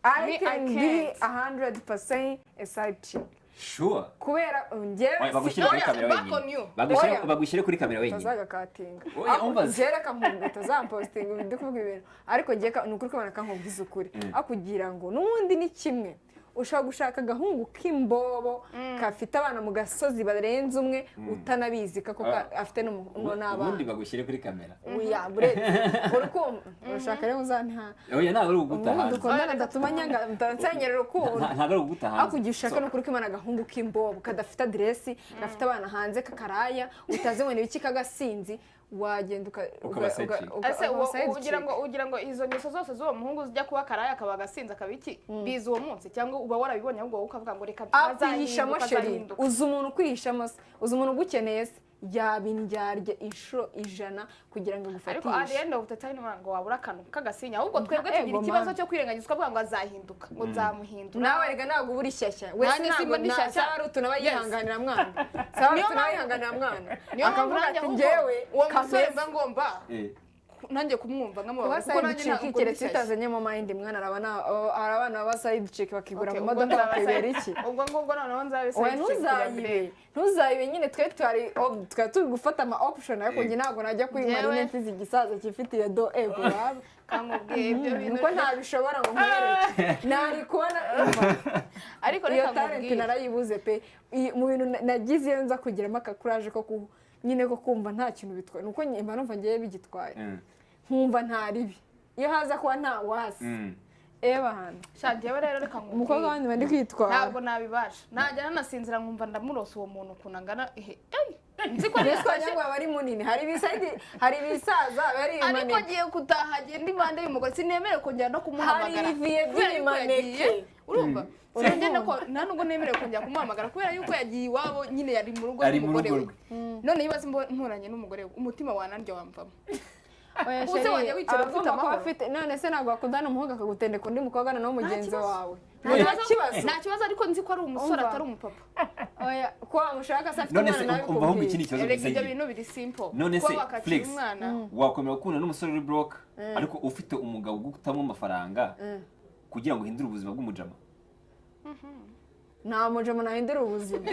I Me, I can be can't. 100% a side chick. Sure. Kubera njyewe Oya, bagushyire kuri Oya, kamera back on wenyine. you. Oya. Bagushyire kuri kamera wenyine. Utazagakatinga. Oya, umva se. Njyewe reka nkubwire, utazampostinga ndi kuvuga ibintu. Ariko njyewe ni ukuri kubona kankubwiza ukuri. Aho kugira ngo n'ubundi ni kimwe. Ushobora gushaka agahungu k'imbobo gafite abana mu gasozi barenze umwe, utanabizi kako afite n'abana. Ubundi bagushyire kuri kamera. Oya, buretse. Uri kumva? Urashaka rero uzanha. Oya, ntabwo ari uguta Umuhungu hanze. dukundana ndatuma nyanga nsenyera urukundo. Ntabwo ari uguta hanze. Aho kugira ushaka no kuri kwimana agahungu k'imbobo kadafite aderesi, gafite abana hanze, kakaraya, utazi ngo ni ibiki, kagasinzi, wagenda Ukaba side chick. Ese ukaba side ugira chick. ngo ugira ngo izo ngeso zose z'uwo muhungu zijya kuba karaya, akaba agasinzi, akaba iki, biza uwo munsi cyangwa uba warabibonye, ahubwo wowe ukavuga ngo reka Akwihishamo azahinduka, chérie. azahinduka. Uzi umuntu ukwihishamo se? Uzi umuntu ugukeneye se? Yaba indyarya inshuro 100 kugira ngo Ariko at the agufatishe. end of the time ngo wabura akantu k'agasinya, ahubwo twebwe Ego, tugira ikibazo man. cyo kwirengagiza, ukavuga ngo azahinduka, ngo nzamuhindura. Nawe erega ntabwo uba uri shyashya wese. Nanjye Ntabwo simba ndi shyashya. saba ari utuntu aba Yes. yihanganira mwana, saba ari Niyo utuntu aba yihanganira mwana, Niyo mpamvu akavuga nanjye ati ahubwo njyewe uwo musore kameze. mba ngomba nanjye kumwumva Kuba nkamubabara, kuko side nanjye chick ntabwo ndi keretse shyashya. utazanyemo mind mwana. Hari abana baba side chick bakigura Okay, mu ubwo modoka, nzaba bakibera side- iki. Ubwo ngubwo noneho nzabe Oya, side chick ntuzayibe, bireba. ntuzayibe nyine. Twe twari turi gufata ama option, ariko njye ntabwo najya kuri Njyewe- Marine mfizi igisaza cyifitiye do ego waba Kankubwiye ibyo bintu. Nuko ntabishobora ngo nkwereke, nari kubona Ariko iyo reka talent nkubwire. narayibuze pe. Mu bintu nagize iyo nza kugiramo akakuraje ko nyine ko kumva nta kintu bitwaye, nuko mba numva ngewe bigitwaye, nkumva nta ribi iyo haza kuba nta wasi eba hano. Sha, njyewe rero reka nkubwire. Umukobwa wandi mba ndi kwitwara. Ntabwo nabibasha. Najya nanasinzira nkumva ndamurose uwo muntu ukuntu angana. Ehe, ey, nzi ko Mbese wagira ngo aba ari munini. Hari ibisayidi, hari ibisaza bari Ariko ibimaneke. agiye gutaha agenda impande y'umugore, sinemerewe kongera no kumuhamagara Hari ibiviye kubera yuko by'ibimaneke. yagiye. Urumva, sinagenda ko nta nubwo nemerewe kongera kumuhamagara kubera yuko yagiye iwabo nyine, yari mu rugo Ari mu n'umugore rugo we. None ibaze nturanye n'umugore we, umutima wanarya wamvamo. Oya, Ubuse chérie, wajya wicara aba ufite agomba kuba amahoro? afite. None se ntabwo wakundana umuhungu akagutendeka undi mukobwa noneho mugenzi Kibazo. wawe? Nta Nta kibazo. Nta kibazo, ariko nzi ko ari umusore, Umva. atari umupapa. Oya, ko wamushaka se afite None umwana se nawe umva ahubwo bikubwiye. iki ni ikibazo Erega gusa ibyo ngira. bintu biri simple. None Kuba se, wakakira Felix, umwana. wakwemera gukundana n'umusore uri broke ariko ufite umugabo ugutamo amafaranga kugira ngo uhindure ubuzima bw'umujama? Nta mujama nahindura ubuzima.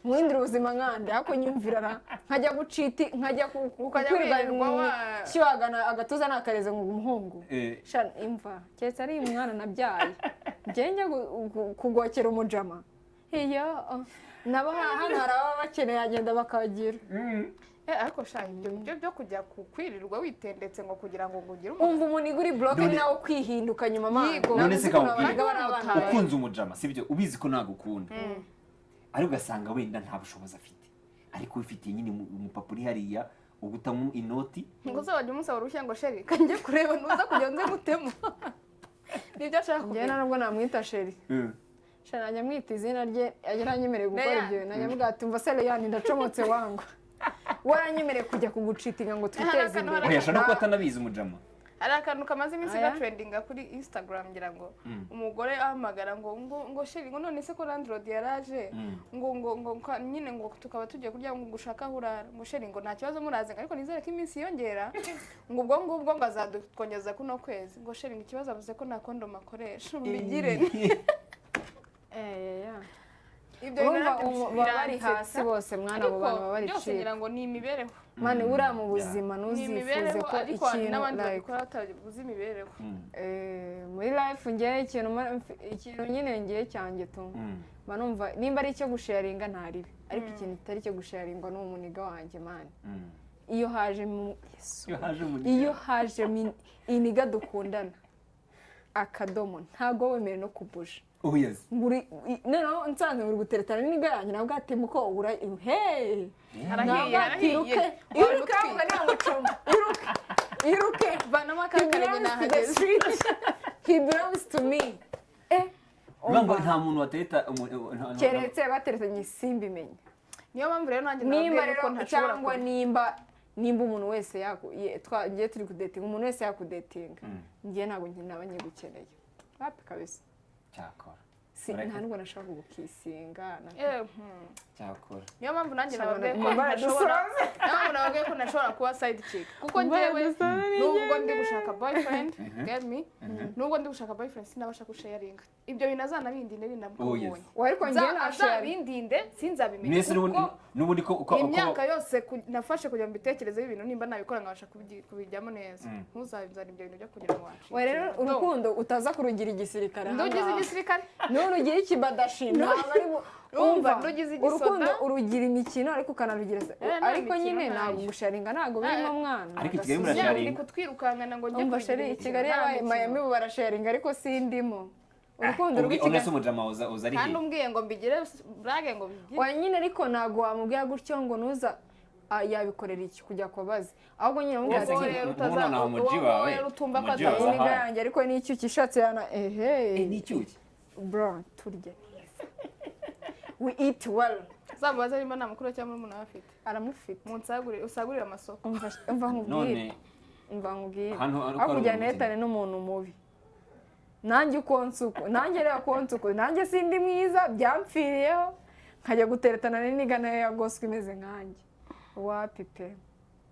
Muhindura ubuzima nkande? Ariko nyumvira ra, nkajya guciti, nkajya Ukajya kwirirwa wirirwa kibagana agatuza nakareze ngo umuhungu. Eh. Sha, imva keretse ari umwana nabyaye, njye njya kugokera umujama iyo oh. Nabo hano hari ababa bakeneye, agenda bakagira. Eh, ariko sha, ibyo byo kujya kwirirwa witendetse ngo kugira ngo ugire umuntu. Umva, umuntu uri broke ni nawe kwihinduka nyuma mana. Yigo. None se Ntabwo uzi ukuntu kakubwire. abaga bari abana bawe. Ukunze umujama, sibyo? Ubizi ko nagukunda, ariko ugasanga wenda nta bushobozi afite, ariko wifitiye nyine umupapa uri hariya ugutamo inoti. Ngo se wajya umusaba uruhushya ngo chéri kanjye kureba, ntuza kugira nze gutema? Nibyo ashaka Njyewe kubwira. nta nubwo namwita chéri. Sha, najya mwita izina rye ajya aranyemereye gukora Leya. ibyo bintu. Najya mubwira ati: "Umva se Leya, ndacomotse wangu, waranyemereye kujya kugucitinga ngo twiteze Hari akantu imbere." Oya, ashobora no kuba atanabizi umujama. Hari akantu kamaze iminsi Aya. gatrendinga kuri Instagram, ngira ngo umugore ahamagara ngo chéri, ngo none se ko landlord yaraje, ngo nyine ngo tukaba tugiye kurya, ngo gushaka aho urara, ngo chéri, ngo nta kibazo muraze, ariko nizere ko iminsi yiyongera, ngo ubwo ngubwo ngo azadukongeza kuno kwezi, ngo chéri, ngo ikibazo avuze ko nta kondomu akoresha, mbigire. Eh, yeah. Ibyo bintu Urumva nabyo baba bari biransetsa. hasi bose mwana, abo Ariko bantu baba bari byose cheap. ngira ngo ni imibereho. Man, uriya mu buzima Ni ntuzifuze imibereho, ko ariko hari ikintu n'abandi like babikora batabuze imibereho. Muri life ngewe ikintu nyine ngewe cyanjye tu mba numva nimba ari icyo gusharinga ntaribi, ariko ikintu kitari icyo gusharingwa ni umuniga wanjye, man. Iyo haje mu Yesu. Iyo haje umuniga. Iyo haje iniga dukundana, akadomo, ntabwo wemerewe no kubuja. Oh yes. Noneho nsanze uri guteretana n'iniga yanjye, nabwo ati muko ura hey. Arahiye. Nabwo ati Arahiye. iruke, iruke, ahubwo niba mucoma, iruke, iruke. Vanamo He akakarenge belongs to the nahageze. street, he belongs to me. Bivuga ngo Umva. nta muntu watereta Keretse bateretanye simbimenye. Niyo mpamvu rero nanjye Nimba nababwiye rero ko ntashobora cyangwa nimba umuntu wese twagiye turi kudetinga, umuntu wese yakudetinga, ngiye ntabwo njye naba nyigukeneye, wapi kabisa. Cyakora. Si Mureke. nta nubwo nashaka kugukisinga Cyakora. Niyo mpamvu nanjye Shabana, nababwiye ko mubara ntashobora dusoze. Niyo mpamvu nababwiye ko ntashobora kuba side chick, kuko Mubara njyewe dusoze. nubwo ndi gushaka boyfriend, get me, nubwo ndi gushaka boyfriend, sinabasha gusharinga ibyo bintu. Azanabindinde ninamukubonye. Oh, yes. We, ariko njyewe nashare. Azabindinde sinzabimenye, Mwese n'ubundi kuko n'ubundi ko uko imyaka yose nafashe kugira ngo mbitekerezeho ibintu, nimba nabikora nkabasha kubijyamo neza, ntuzabizane ibyo bintu byo kugira ngo wancike. We rero urukundo utaza kurugira igisirikare Ndugize ahangaha. igisirikare. Nurugira ikibadashi ntabwo ari Urumva, umva, ndugize igisoda. Urukundo urugira imikino, ariko ukanarugira Nta ariko mikino nyine ntayo. ntabwo gusharinga ntabwo birimo, mwana. Ariko i Kigali Nagasuzu. murasharinga. Yewe, uri kutwirukankana ngo njye Umva kubigira chéri, i imikino. Kigali Nta yabaye mikino. Miami, ubu barasharinga ariko sindimo. Urukundo rw'i Ubwo Kigali se umujama uza ari Kandi he? umbwiye ngo mbigire burage ngo bigire. Wa nyine, ariko ntabwo wamubwira gutyo ngo nuza yabikorera iki kujya kubaza, ahubwo nyine amubwira Ese ati Wowe rero nk'ubu nonaha umuji wowe wawe, rero utumva ko umuji wawe atazi. iniga ahari. yanjye, ariko n'icyuki ishatse yana ehe. Ni icyuki. Bro, turya neza, we eat well. Uzamubaze niba nta mukuru cyangwa murumuna we afite. Aramufite. Munsagurire, usagurire amasoko. Umva, umva nkubwire. None Umva nkubwire. Hano ko Aho ari kujyana umukino. netane n'umuntu mubi, nanjye uko nsuko, nanjye reba ko nsuko, nanjye sindi mwiza, byamfiriyeho nkajya guteretana n'iniga nayo yagoswe imeze nkanjye, wapi pe.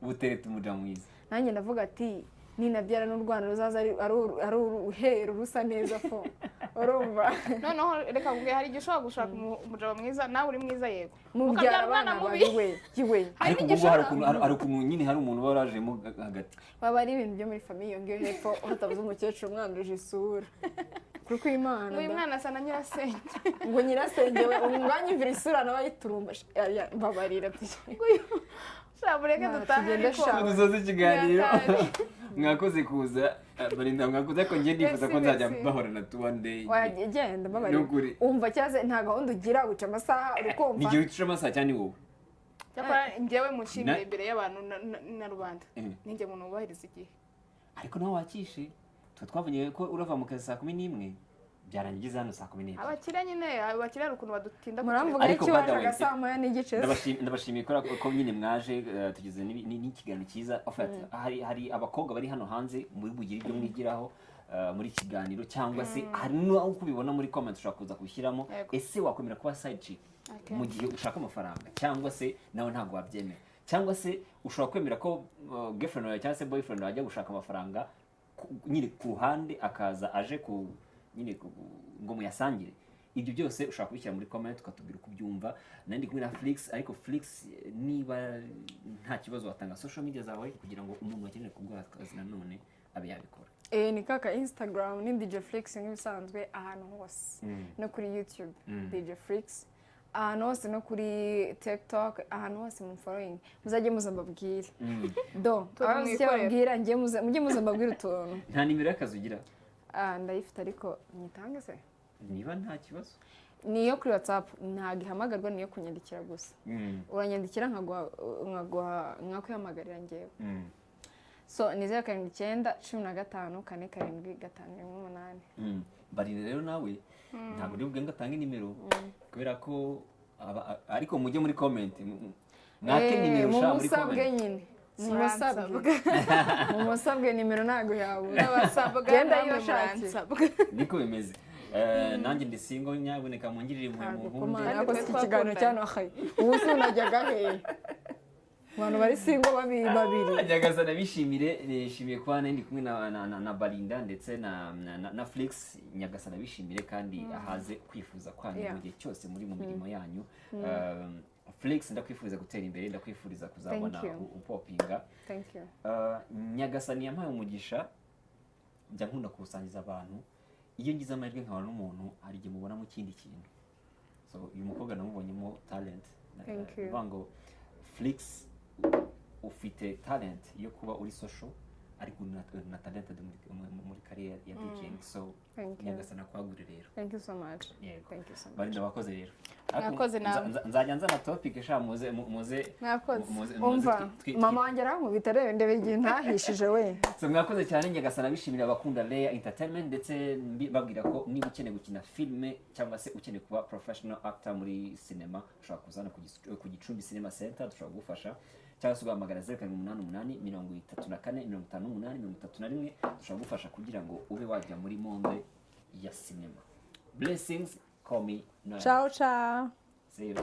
Utereta umuja mwiza. Nanjye ndavuga ati ninabyara n'urwana ruzaza ari uruheru rusa neza fo, urumva? Noneho reka nkubwire, hari igihe ushobora gushaka umugabo mwiza, nawe uri mwiza, yego, Mubyara ukabyara abana umwana mubi. babi we yiwe. Hari Ariko n'igihe ubwo hari ushobora ukuntu hari ukuntu nyine hari umuntu uba warajemo hagati. Waba ari ibintu byo muri famille iyo ngiyo hepfo, hatabuze umukecuru umwanduje isura kuri kw'Imana Uyu da. mwana asa na nyirasenge. Ngo nyirasenge we umwanyumvira isura nawe ayiturumba. Mbabarira. Sha, mureke Mwana, dutahe tugende ariko. sha. Dusoze ikiganiro. Nyakare. Mwakoze kuza. Barinda, mwakoze, ariko njye ndifuza ko Merci, nzajya merci. bahorana tu one day. Wagenda, mbabarira. Nukuri. Umva, cyaze nta gahunda ugira, wica amasaha uri Ni kumva. igihe wica amasaha cyane wowe. Cyakora njyewe mushimire imbere y'abantu na rubanda, ninjye muntu wubahiriza igihe. Ariko nawe wakishe, tuba twavunye ko urava mu kazi saa 11, byarangiye ugeze hano saa 12. Abakire nyine, abakire hari ukuntu badutinda. Muramvuga Ariko iki? by the way, Wajaga saa 1:30 se? Ndabashimiye ko nyine mwaje, tugize n'ikiganiro cyiza. En fait, hari abakobwa bari hano hanze muri bugire ibyo mwigiraho muri iki kiganiro, cyangwa se hari n'aho kubibona muri comment ushobora kuza kubishyiramo. Yego. Ese wakwemera kuba side chick Okay. mu gihe ushaka amafaranga, cyangwa se nawe ntabwo wabyemera, cyangwa se ushobora kwemera ko girlfriend wawe cyangwa se boyfriend wawe ajya gushaka amafaranga nyine ku ruhande, akaza aje ku nyine ngo muyasangire? Ibyo byose ushobora kubishyira muri comment ukatubwira uko ubyumva. Nari ndi kumwe na Flix, ariko Flix, niba nta kibazo watanga social media zawe kugira ngo umuntu wakeneye kuguha akazi nanone abe yabikora. Ni kaka Instagram ni DJ Flix nk'ibisanzwe ahantu hose, no kuri YouTube DJ Flix ahantu hose, no kuri TikTok, ahantu hose mu following, muzajye muza mbabwire do Turi aho mu icyo ikorero. babwira njye mujye muza mbabwire utuntu. Nta nimero y'akazi ugira? Ah, ndayifite ariko nyitange se? Niba nta kibazo. Niyo kuri WhatsApp, ntabwo ihamagarwa, niyo kunyandikira gusa. Uranyandikira nkaguha nkakwihamagarira njyewe. So ni 0791547518. Barira rero nawe ntabwo uri bubwe ngo atange nimero kubera ko ariko mujye muri comment mwake nimero sha muri Mumusabwe comment. Nyine Mumusabwe, mumusabwe nimero ntabwo yabura. Ndabasabwa. Genda Namwe yibashakire. muransabwa. Niko bimeze. Nanjye ndi single, nyaboneka mungirire impuhwe Ntabwo mu komana nkunde. yakoze iki kiganiro cya Noheli, ubu se unajyaga hehe? Abantu bari single babiri babiri. Nyagasani abishimire. Nishimiye kuba nari ndi kumwe na Barinda ndetse na Flix. Nyagasani abishimire kandi ahaze kwifuza kwanyu mu gihe cyose muri mu mirimo yanyu. Flix, ndakwifuriza gutera imbere, ndakwifuriza kuzabona Thank you. upopinga. Thank you. Nyagasani yampaye umugisha, njya nkunda kuwusangiza abantu. Iyo ngize amahirwe nkabona n'umuntu, hari igihe mubonamo ikindi kintu. So uyu mukobwa namubonyemo talent. Thank you. Bivuga ngo Flix, ufite talent yo kuba uri social, ariko uri na talented muri career ya DJing, so Thank you. Nyagasani akwagure rero. Thank you so much. Yego. Thank you so much. Barinda, bakoze rero. Mwakoze namwe. Nzajya nzana topic sha, muze muze. Mwakoze. Muze Umva, mama wanjye arankubita, reba ndebe igihe ntahishije we. So mwakoze cyane, Nyagasani abishimira. Abakunda Leya Entertainment, ndetse babwira ko niba ukeneye gukina filime cyangwa se ukeneye kuba professional actor muri cinema, ushobora kuza hano ku Gicumbi Cinema Center, dushobora kugufasha, cyangwa se ugahamagara 0788 34 58 31, dushobora kugufasha kugira ngo ube wajya muri monde ya cinema. Blessings, call me Noel. Ciao ciao. See you.